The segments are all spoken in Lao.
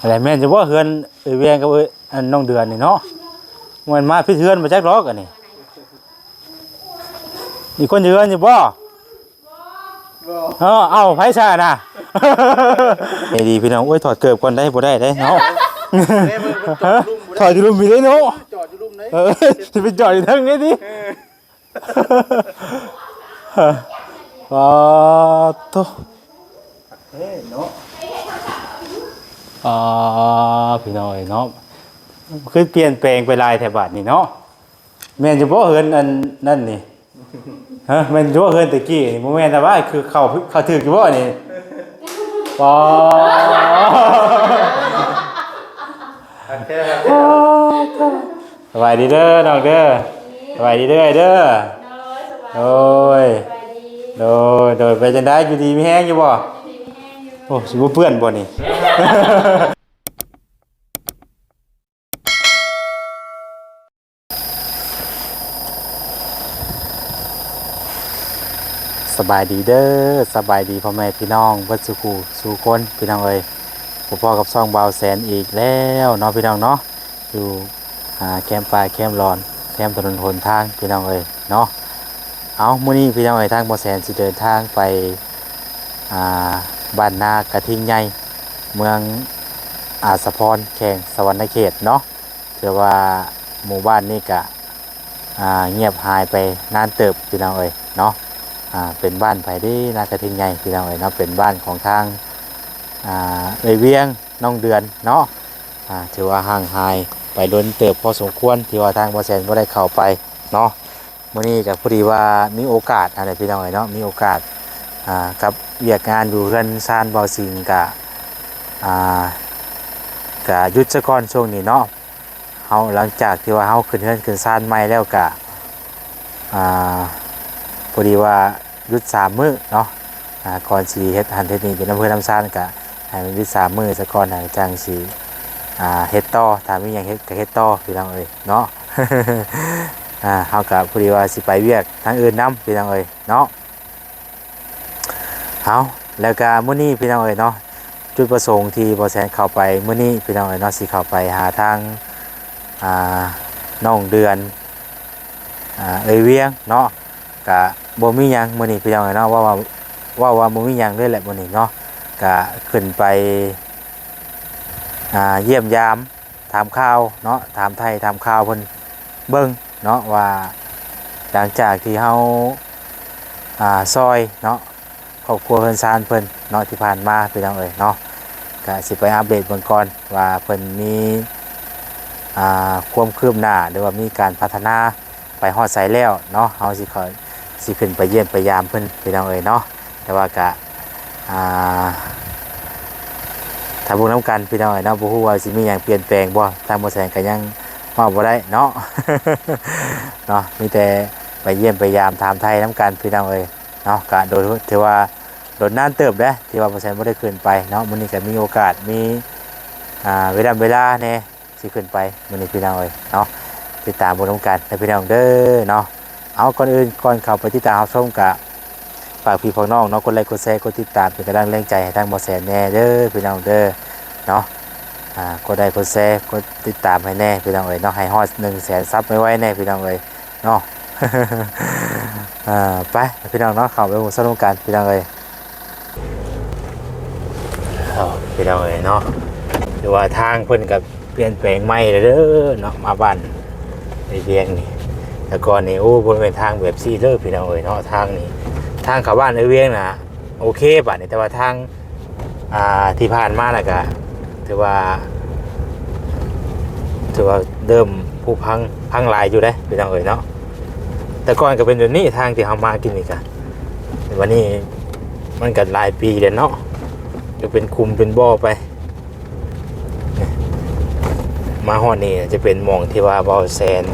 ອັນນີ້ແມ່ນຢູ່ບໍ່ ເຮືອນເອື້ອຍວຽງກັບເອື້ອຍ ອັນນ້ອງເດືອນນີ້ເນາະ? ແມ່ນມາຜິດເຮືອນບໍ່ຈັກດອກອັນນີ້. ມີຄົນຢູ່ເຮືອນຢູ່ບໍ່? ບໍ່. ເອີ ເອົ້າ ໃຜຊະນະ? ໃຈດີພີ່ນ້ອງ. ໂອ້ຍ ຖອດເກີບກ່ອນໄດ້ ບໍ່ໄດ້ເດ້ເນາະ. ເດ້ ເບິ່ງ ເບິ່ງ ຈອດຢູ່ລຸ່ມ ຖອດຢູ່ລຸ່ມນີ້ເດ້ເນາະ. ຈອດຢູ່ລຸ່ມເດ້. ເອີ ຊິໄປຈອດຢູ່ເທິງນີ້ຕິ? ເອີ ປາດໂທ້ ເອີເນາະ. ອາ ພີ່ນ້ອງເອີຍເນາະ ຄືປ່ຽນແປງໄປຫຼາຍແທ້ບາດນີ້ເນາະ. ແມ່ນຢູ່ບໍ່ເຮືອນອັນນັ້ນນີ້? ຮະ ແມ່ນຢູ່ບໍ່ເຮືອນແຕ່ກີ້ນີ້? ບໍ່ແມ່ນແຕ່ວ່າ ຄືເຂົ້າ ເຂົ້າຖືກຢູ່ບໍ່ນີ້? ປາ ຄັກແທ້ ຄັກແທ້. ສະບາຍດີເດີນ້ອງເດີ. ສະບາຍດີເດີອ້າຍເດີ. ໂດຍ ໂດຍ ສະບາຍດີ. ໂດຍ ໂດຍ ເປັນຈັ່ງໃດ ຢູ່ດີມີແຮງຢູ່ບໍ່? ຢູ່ດີມີແຮງຢູ່. ໂອ້ ຊິບໍ່ເປື້ອນບໍ່ນີ້? ສະບາຍດີເດີ ສະບາຍດີພໍ່ແມ່ພີ່ນ້ອງເບິດສູ່ຄູ່ສູ່ຄົນ ພີ່ນ້ອງເອີຍ. ພົບພໍ້ກັບຊ່ອງບ່າວແສນອີກແລ້ວເນາະ ພີ່ນ້ອງເນາະ. ຢູ່ ອ່າ ແຄມປ່າແຄມລອນ ແຄມຖະໜົນຫົນທາງ ພີ່ນ້ອງເອີຍເນາະ. ເອົາ ມື້ນີ້ພີ່ນ້ອງເອີຍ ທາງບ່າວແສນຊິເດີນທາງໄປ ອ່າ ບ້ານນາກະທິງໃຫຍ່ ເມືອງອາດສະພອນ ແຂວງສະຫວັນນະເຂດເນາະ. ຖືວ່າໝູ່ບ້ານນີ້ກະ ອ່າ ງຽບຫາຍໄປນານເຕີບ ພີ່ນ້ອງເອີຍເນາະ. ອ່າ ເປັນບ້ານໃຜເດ ນາກະທິງໃຫຍ່ ພີ່ນ້ອງເອີຍເນາະ? ເປັນບ້ານຂອງທາງ ອ່າ ເອື້ອຍວຽງ ນ້ອງເດືອນເນາະ. ອ່າ ຖືວ່າຫ່າງຫາຍໄປດົນເຕີບພໍສົມຄວນ ທີ່ວ່າທາງບ່າວແສນບໍ່ໄດ້ເຂົ້າໄປເນາະ. ມື້ນີ້ກໍພໍດີວ່າມີໂອກາດຫັ້ນແຫຼະ ພີ່ນ້ອງເອີຍເນາະ, ມີໂອກາດ ອ່າ ກັບວຽກງານຢູ່ເຮືອນຊານບ່າວສິງ ກະ ອ່າ ກະຢຸດຊະກ່ອນຊ່ວງນີ້ເນາະ. ເຮົາ ຫຼັງຈາກທີ່ວ່າເຮົາຂຶ້ນເຮືອນຂຶ້ນຊານໃໝ່ແລ້ວກະ ອ່າ ພໍດີວ່າຢຸດສາມມື້ເນາະ. ອ່າ ກ່ອນຊິເຮັດຫັ້ນເຮັດນີ້ຢູ່ນຳເຮືອນນຳຊານ ກະໃຫ້ມັນຢຸດສາມມື້ຊະກ່ອນ ຈັ່ງຊິ ອ່າ ເຮັດຕໍ່. ຖ້າມີຫຍັງເຮັດກະເຮັດຕໍ່ ພີ່ນ້ອງເອີຍເນາະ. ອ່າ ເຮົາກະພໍດີວ່າຊິໄປວຽກທາງອື່ນນຳ ພີ່ນ້ອງເອີຍເນາະ. ເອົາ ແລ້ວກະມື້ນີ້ ພີ່ນ້ອງເອີຍເນາະ, ຈຸດປະສົງທີ່ບ່າວແສນເຂົ້າໄປມື້ນີ້ ພີ່ນ້ອງເອີຍເນາະ, ຊິເຂົ້າໄປຫາທາງ ອ່າ ນ້ອງເດືອນ ອ່າ ເອື້ອຍວຽງເນາະ. ກະບໍ່ມີຫຍັງມື້ນີ້ ພີ່ນ້ອງເອີຍເນາະ, ເວົ້າວ່າ ເວົ້າວ່າບໍ່ມີຫຍັງເລີຍແຫຼະມື້ນີ້ເນາະ. ກະຂຶ້ນໄປ ອ່າ ຢ້ຽມຢາມ ຖາມຂ່າວເນາະ, ຖາມໄຖ່ຖາມຂ່າວເພິ່ນເບິ່ງເນາະ ວ່າຫຼັງຈາກທີ່ເຮົາ ອ່າ ຊ່ອຍເນາະ ຄອບຄົວເຮືອນຊານເພິ່ນເນາະ ທີ່ຜ່ານມາ ພີ່ນ້ອງເອີຍເນາະ, ກະຊິໄປອັບເດດເບິ່ງກ່ອນວ່າເພິ່ນມີ ອ່າ ຄວາມຄືບໜ້າ ຫຼືວ່າມີການພັດທະນາ ໄປຮອດໃສແລ້ວເນາະ, ເຮົາຊິເຂົ້າ ຊິຂຶ້ນໄປຢ້ຽມໄປຢາມເພິ່ນ ພີ່ນ້ອງເອີຍເນາະ. ແຕ່ວ່າກະ ອ່າ ຖ້າເບິ່ງນຳກັນ ພີ່ນ້ອງເອີຍເນາະ, ບໍ່ຮູ້ວ່າຊິມີຫຍັງປ່ຽນແປງບໍ່, ທາງບ່າວແສນກະຍັງເວົ້າບໍ່ໄດ້ເນາະ ເນາະ, ມີແຕ່ໄປຢ້ຽມໄປຢາມຖາມໄຖ່ນຳກັນ ພີ່ນ້ອງເອີຍເນາະ. ກະໂດນ ຖືວ່າໂດນນານເຕີບເດ້ ທີ່ວ່າບ່າວແສນບໍ່ໄດ້ຂຶ້ນໄປເນາະ. ມື້ນີ້ກະມີໂອກາດ ມີ ອ່າ ເວລາ ເວລາແດ່ ຊິຂຶ້ນໄປມື້ນີ້ ພີ່ນ້ອງເອີຍເນາະ, ຕິດຕາມເບິ່ງນຳກັນເດີ ພີ່ນ້ອງເດີເນາະ. ເອົາ ກ່ອນອື່ນ ກ່ອນເຂົ້າໄປຕິດຕາມຮັບຊົມ ກະຝາກພີ່ພວກນ້ອງເນາະ ກົດໄລ ກົດແຊ ກົດຕິດຕາມ ເປັນກຳລັງແຮງໃຈໃຫ້ທາງບ່າວແສນແດ່ເດີ ພີ່ນ້ອງເດີເນາະ. ອ່າ ກົດໄລ ກົດແຊ ກົດຕິດຕາມໃຫ້ແດ່ ພີ່ນ້ອງເອີຍເນາະ, ໃຫ້ຮອດໜຶ່ງແສນຊັບໄວໆແດ່ ພີ່ນ້ອງເອີຍເນາະ. ອ່າ ໄປ ພີ່ນ້ອງເນາະ, ເຂົ້າໄປເບິ່ງຊົມນຳກັນ ພີ່ນ້ອງເອີຍ. ເອົາ ພີ່ນ້ອງເອີຍເນາະ, ຖືວ່າທາງເພິ່ນກໍປ່ຽນແປງໃໝ່ແລ້ວເດີເນາະ, ມາບ້ານເອື້ອຍວຽງນີ້. ແຕ່ກ່ອນນີ້ ໂອ້ ບໍ່ແມ່ນທາງແບບຊີ້ເດີ ພີ່ນ້ອງເອີຍເນາະ, ທາງນີ້ ທາງເຂົ້າບ້ານເອື້ອຍວຽງນະໂອເຄບາດນີ້, ແຕ່ວ່າທາງ ອ່າ ທີ່ຜ່ານມານະກະ ຖືວ່າ ຖືວ່າເລີ່ມຜຸພັງ ພັງຫຼາຍຢູ່ເດ້ ພີ່ນ້ອງເອີຍເນາະ. ແຕ່ກ່ອນກໍເປັນແບບນີ້ ທາງທີ່ເຮົາມາກິນນີ້ກະ, ແຕ່ວ່ານີ້ມັນກໍຫຼາຍປີແລ້ວເນາະ, ກໍເປັນຂຸມເປັນບໍ່ໄປ. ມາຮອດນີ້ຈະເປັນໝ່ອງທີ່ວ່າບ່າວແສນ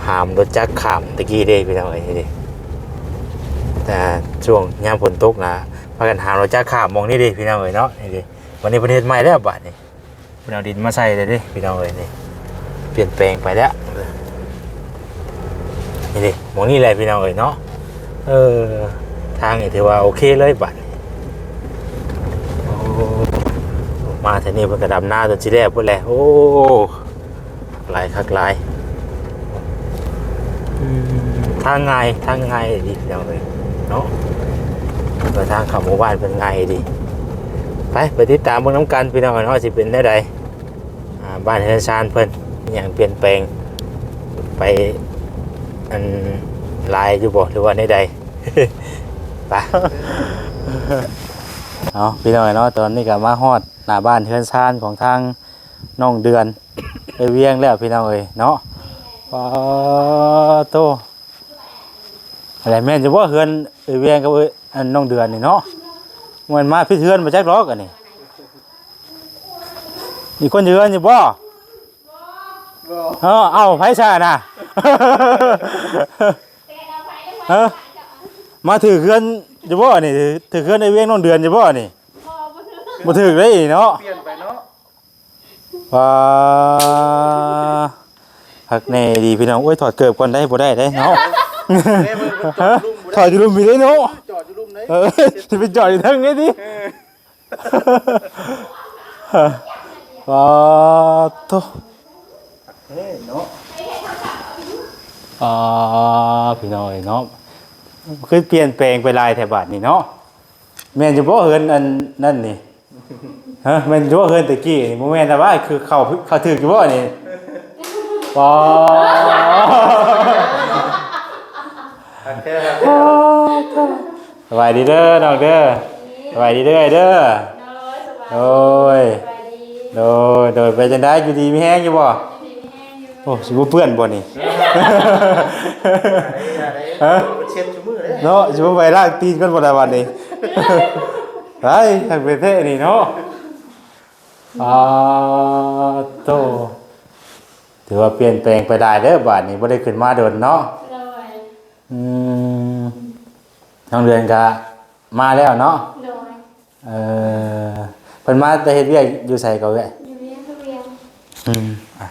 ຫາມລົດຈັກຂ້າມຕະກີ້ເດ້ ພີ່ນ້ອງເອີຍ. ນີ້ເດ້ ແຕ່ຊ່ວງຍາມຝົນຕົກນະ ພາກັນຫາມລົດຈັກຂ້າມໝ່ອງນີ້ເດ້ ພີ່ນ້ອງເອີຍເນາະ. ນີ້ເດ້ ວັນນີ້ເພິ່ນເຮັດໃໝ່ແລ້ວບາດນີ້, ເພິ່ນເອົາດິນມາໃສ່ແລ້ວເດ້ ພີ່ນ້ອງເອີຍ. ນີ້ປ່ຽນແປງໄປແລ້ວ ນີ້ເດ້ ໝ່ອງນີ້ແຫຼະ ພີ່ນ້ອງເອີຍເນາະ. ເອີ ທາງນີ້ຖືວ່າໂອເຄເລີຍບາດນີ້. ໂອ້ ມ ມາແຖວນີ້ເພິ່ນກໍດຳນາຈົນຊິແລ້ວພຸ້ນແຫຼະ. ໂອ້ ຫຼາຍຄັກຫຼາຍ. ອືມ ທາງງ່າຍ ທາງງ່າຍດີພີ່ນ້ອງເອີຍເນາະ, ວ່າທາງເຂົ້າໝູ່ບ້ານເພິ່ນງ່າຍດີ. ໄປ ໄປຕິດຕາມເບິ່ງນຳກັນພີ່ນ້ອງເອີຍເນາະ ຊິເປັນແນວໃດ. ອ່າ ບ້ານເຮືອນຊານເພິ່ນ ມີຫຍັງປ່ຽນແປງ ໄປ ອັນ ຫຼາຍຢູ່ບໍ່ ຫຼືວ່າແນວໃດ? ໄປ ເອົາ ພີ່ນ້ອງເນາະ, ຕອນນີ້ກໍມາຮອດໜ້າບ້ານເຮືອນຊານຂອງທາງນ້ອງເດືອນ ເອື້ອຍວຽງແລ້ວ ພີ່ນ້ອງເອີຍເນາະ. ປາໂຕ ອັນນີ້ແມ່ນຢູ່ບໍ່ ເຮືອນເອື້ອຍວຽງກັບເອື້ອຍ ອັນ ນ້ອງເດືອນນີ້ເນາະ? ມັນມາຜິດເຮືອນບໍ່ຈັກດອກອັນນີ້. ມີຄົນຢູ່ເຮືອນຢູ່ບໍ່? ບໍ່. ເອີ ເອົ້າ ໃຜຊະນະ? ຮະ? ມາຖືກເຮືອນຢູ່ບໍ່ນີ້? ຖືກເຮືອນໄອ້ວຽງນ້ອງເດືອນຢູ່ບໍ່ນີ້? ບໍ່ ບໍ່ຖືກ ບໍ່ຖືກເດ້ເນາະ. ປ່ຽນໄປເນາະ. ວ້າ ຄັກແນ່ດີພີ່ນ້ອງ. ໂອ້ຍ ຖອດເກີບກ່ອນໄດ້ ບໍ່ໄດ້ເດ້ເນາະ. ແມ່ເບິ່ງ ເພິ່ນຈອດຢູ່ລຸ່ມ ຖອດຢູ່ລຸ່ມນີ້ເດ້ເນາະ. ຈອດຢູ່ລຸ່ມເດ້. ເອີ ຊິໄປຈອດຢູ່ເທິງນີ້ຕິ? ເອີ. ປາໂຕ ເອີເນາະ. ອາ ພີ່ນ້ອງເອີຍເນາະ, ຄືປ່ຽນແປງໄປຫຼາຍແທ້ບາດນີ້ເນາະ. ແມ່ນຢູ່ບໍ່ເຮືອນອັນນັ້ນນີ້? ຮະ ແມ່ນຢູ່ບໍ່ເຮືອນແຕ່ກີ້ນີ້? ບໍ່ແມ່ນລະຫວາ? ຄືເຂົ້າ ເຂົ້າຖືກຢູ່ບໍ່ນີ້? ປາ ສະບາຍດີເດີນ້ອງເດີ. ສະບາຍດີເດີອ້າຍເດີ. ໂດຍ ສະບາຍດີ. ໂດຍ ສະບາຍດີ. ໂດຍ ໂດຍ ເປັນຈັ່ງໃດ ຢູ່ດີມີແຮງຢູ່ບໍ່? ຢູ່ດີມີແຮງຢູ່. ໂອ້ ຊິບໍ່ເປື້ອນບໍ່ນີ້? ຮະ ເຊັດຊຸມື້ເດ້ເນາະ. ຊິບໍ່ໄປລ້າງຕີນກ່ອນບໍ່ລະບັດນີ້? ໄດ້ ທັງເປັນແທ້ນີ້ເນາະ. ອາໂຕ ຖືວ່າປ່ຽນແປງໄປຫຼາຍເດີບາດນີ້, ບໍ່ໄດ້ຂຶ້ນມາດົນເນາະ. ໂດຍ. ອືມ ທາງເດືອນກະມາແລ້ວເນາະ? ໂດຍ. ເອີ ເພິ່ນມາແຕ່ເຮັດວຽກຢູ່ໃສກໍເອື້ອຍ? ຢູ່ວຽງ ຢູ່ວຽງ. ອືມ ອ່ະ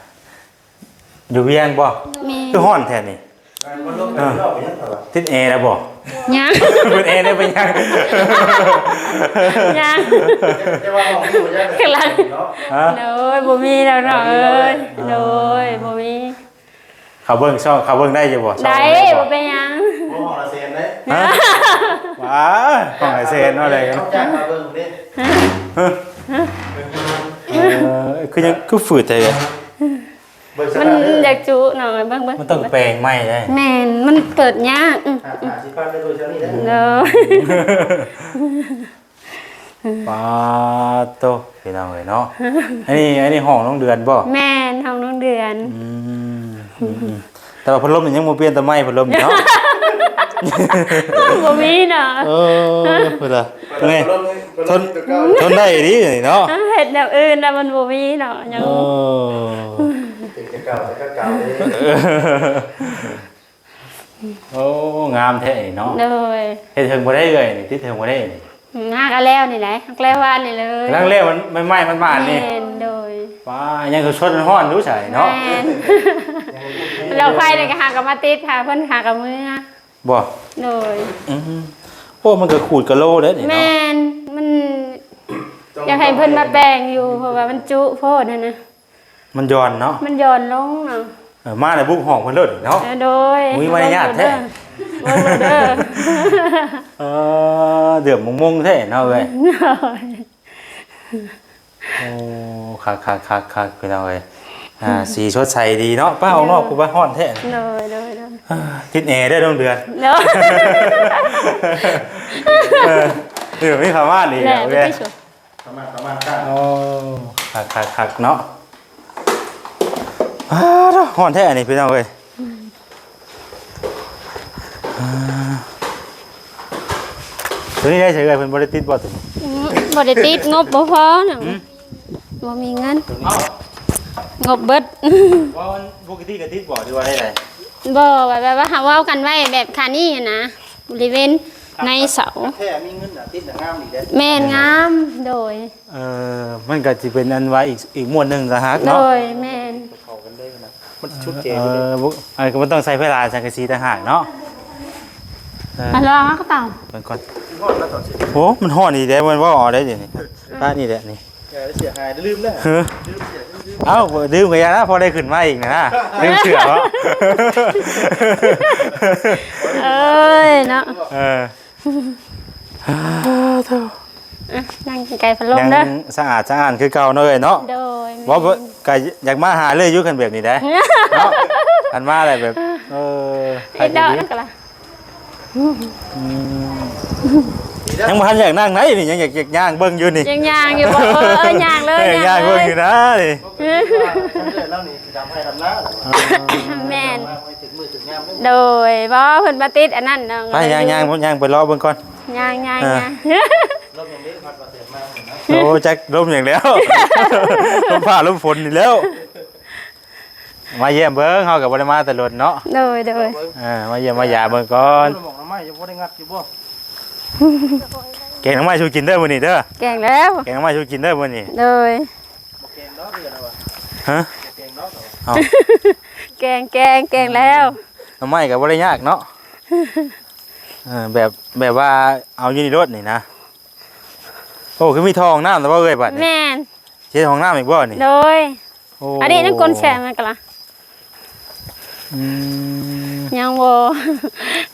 ຢູ່ວຽງບໍ່? ແມ່ນ. ຄືຮ້ອນແທ້ນີ້? ເອີ ຕິດແອແລ້ວບໍ່? ຍັງ. ເປີດແອໄດ້ໄປຍັງ? ຍັງ. ກຳລັງ ຮະ? ໂດຍ ບໍ່ມີແລ້ວເນາະເອີຍ. ອໍ ໂດຍ ບໍ່ມີ. ເຂົາເບິ່ງຊ່ອງ ເຂົາເບິ່ງໄດ້ຢູ່ບໍ່? ໄດ້ ຊ່ອງເບິ່ງໄດ້ບໍ່? ບໍ່ເປັນຫຍັງ. ໂອ້ ຫ້ອງລະແສນເດ້. ຮະ? ວ້າ ຫ້ອງລະແສນເນາະ ໄດ້ເນາະ. ເຂົາຈ້າງເຂົາເບິ່ງເດ້. ຮະ? ເອີ ຄືຍັງ ຄືຝືດແທ້ເອີຍ. ມັນຢາກຈຸເນາະ ເບິ່ງ ເບິ່ງ ມັນຕ້ອງແປງໃໝ່ເດ້. ແມ່ນ ມັນເປີດຍາກ. ອືມ ຫ້າ ຫ້າສິບພັນໄດ້ເບິ່ງຊ່ອງນີ້ເດ້. ໂດຍ. ປາໂຕ ພີ່ນ້ອງເອີຍເນາະ. ອັນນີ້ ອັນນີ້ຫ້ອງນ້ອງເດືອນບໍ່? ແມ່ນ ຫ້ອງນ້ອງເດືອນ. ອືມ ອືມ ອືມ. ແຕ່ວ່າພັດລົມນີ້ຍັງບໍ່ປ່ຽນ ແຕ່ໄມ້ພັດລົມນີ້ເນາະ. ບໍ່ມີເນາະ. ເອີ ພຸ້ນລະ ນີ້ ທົນ ທົນໄດ້ດີນີ້ເນາະ. ເຮັດແນວອື່ນແລ້ວມັນບໍ່ມີເນາະ ຍັງ. ໂອ້ ເປັນແຕ່ເກົ່າ ແຕ່ເກົ່າເດ້. ໂອ້ ງາມແທ້ນີ້ເນາະ. ໂດຍ. ເຮັດເຖິງບໍ່ໄດ້ເອື້ອຍນີ້ ຕິດເຖິງບໍ່ໄດ້ນີ້? ຫາກະແລ້ວນີ້ແຫຼະ ຫາກແລ້ວວານນີ້ເລີຍ. ຫຼັງແລ້ວມັນໃໝ່ໆ ມັນບານນີ້. ແມ່ນ ໂດຍ. ວ້າ ຍັງສົດໆ ຮ້ອນໆ ຢູ່ໃສເນາະ. ແມ່ນ. ດອກໄຟນີ້ກະຫາກະມາຕິດ ຫາເພິ່ນຫາກະເມືອ. ບໍ່? ໂດຍ. ອືມ ໂອ້ ມັນກະຂູດກະໂລເດ້ນີ້ເນາະ. ແມ່ນ ມັນຢາກໃຫ້ເພິ່ນມາແປງຢູ່ ເພາະວ່າມັນຈຸໂພດຫັ້ນນະ. ມັນຢ່ອນເນາະ ມັນຢ່ອນລົງເນາະ. ເອີ ມາແລ້ວບຸກຫ້ອງເພິ່ນໂລດເນາະ. ເອີ ໂດຍ. ມີມາລະຍາດແທ້. ເອີ ເດືອບມົງໆ ແທ້ເນາະເອີຍ. ໂດຍ. ໂອ້ ຄັກໆໆໆ ພີ່ນ້ອງເອີຍ. ອ່າ ສີສົດໃສດີເນາະ. ປ້າ ອອກນອກ ໂດຍ ພຸ້ນວ່າຮ້ອນແທ້. ໂດຍ ໂດຍ ໂດຍ. ອ່າ ຕິດແອເດີນ້ອງເດືອນ. ໂດຍ. ເອີ ເອີ ມີຜ້າມ່ານອີກແລ້ວ. ໂອ້ ຄັກໆໆ ເນາະ. ອ້າ ຮ້ອນແທ້ອັນນີ້ພີ່ນ້ອງເອີຍ. ອ່າ ໂຕນີ້ໄດ້ໃສເອື້ອຍ ເພິ່ນບໍ່ໄດ້ຕິດບໍ່ໂຕນີ້? ອືມ ບໍ່ໄດ້ຕິດ ງົບບໍ່ພໍນະ. ຫືມ? ບໍ່ມີເງິນ ງົບເບິດ. ວ່າມັນປົກກະຕິກະຕິດບໍ່ ຫຼືວ່າໄດ້ໃດ? ບໍ່ ແບບວ່າເຮົາເວົ້າກັນໄວ້ແບບຄ່ານີ້ຫັ້ນນະ ບໍລິເວນໃນເສົາ. ແທ້ມີເງິນນະ ຕິດນະ ງາມດີເດ້. ແມ່ນ ງາມ. ໂດຍ. ເອີ ມັນກະຊິເປັນອັນວ່າອີກ ອີກໝວດໜຶ່ງຕ່າງຫາກເນາະ. ໂດຍ ແມ່ນ. ເຂົ້າກັນເລີຍນະ ມັນຊຸດແຈ. ເອີ ບໍ່ ອັນນີ້ກະບໍ່ຕ້ອງໃສ່ໄຟຫຼາຍ ສັງກະສີຕ່າງຫາກເນາະ. ເອີ ມາລອງເອົາກະເປົາ ເບິ່ງກ່ອນ. ໂອ້ ມັນຮ້ອນອີກແລ້ວ ມັນເວົ້າເອົາໄດ້ດຽວນີ້. ປານີ້ແຫຼະນີ້. ເສຍຫາຍ ລືມແລ້ວ ເອີ ລືມເສຍ ລືມ ເອົ້າ ລືມກໍຢ່ານະ ພໍໄດ້ຂຶ້ນມາອີກນະ ລືມເສື້ອເນາະ ເອີຍເນາະ ເອີ ອ່ະ ນັ່ງໃກ້ພັດລົມເດີ ຍັງສະອາດສະອ້ານຄືເກົ່າເນາະເອີຍເນາະ ໂດຍ ບໍ່ ແມ່ນ ກໍຢາກມາຫາເລື້ອຍຢູ່ ຄັນແບບນີ້ໄດ໋ ເນາະ ຄັນມາແລ້ວແບບ ເອີ ໃຫ້ເດາະ ໄປດີໆ ນັ້ນກໍລະ ອືມ ຍັງບໍ່ທັນຢາກນັ່ງໃດ໋ນີ້ ຍັງຢາກ ຢາກຍ່າງເບິ່ງຢູ່ນີ້ ຍັງຍ່າງຢູ່ບໍ່ ເອີ ຍ່າງເລີຍ ຍັງຍ່າງເບິ່ງຢູ່ນະນີ້ ແມ່ນ ໂດຍ ບໍ່ ເພິ່ນມາຕິດອັນນັ້ນເນາະ ໄປຍ່າງໆ ຍ່າງໄປເລາະເບິ່ງກ່ອນ ຍ່າງໆໆ ອ່າ ໂອ້ ຈັກລົມຫຍັງແລ້ວ ລົມຟ້າລົມຝົນນີ້ແລ້ວ ມາຢ້ຽມເບິ່ງ ເຮົາກໍບໍ່ໄດ້ມາແຕ່ດົນເນາະ ໂດຍໆ ເອີ ມາຢ້ຽມມາຢາມເບິ່ງກ່ອນ ໝາກໜໍ່ໄມ້ຍັງບໍ່ໄດ້ງັດຢູ່ບໍ່ ແກງໜໍ່ໄມ້ສູ່ກິນເດີມື້ນີ້ເດີ ແກງແລ້ວ ແກງໜໍ່ໄມ້ສູ່ກິນເດີມື້ນີ້ ໂດຍ ບໍ່ແກງດອກເດີລະວ່າ ຮະ ບໍ່ແກງດອກລະວ່າ ເອົ້າ ແກງ ແກງ ແກງແລ້ວ ໜໍ່ໄມ້ກໍບໍ່ໄດ້ຍາກເນາະ ເອີ ແບບ ແບບວ່າເອົາຢູ່ໃນລົດນີ້ນະ ໂອ້ ຄືມີທໍ່ຫ້ອງນ້ຳແລ້ວບໍ່ເອີຍບັດນີ້ ແມ່ນ ຊິເຮັດຫ້ອງນ້ຳອີກບໍ່ນີ້ ໂດຍ ໂອ້ ອັນນີ້ຍັງກົ້ນແຊງມັນກະລະ ອືມ ຍັງບໍ່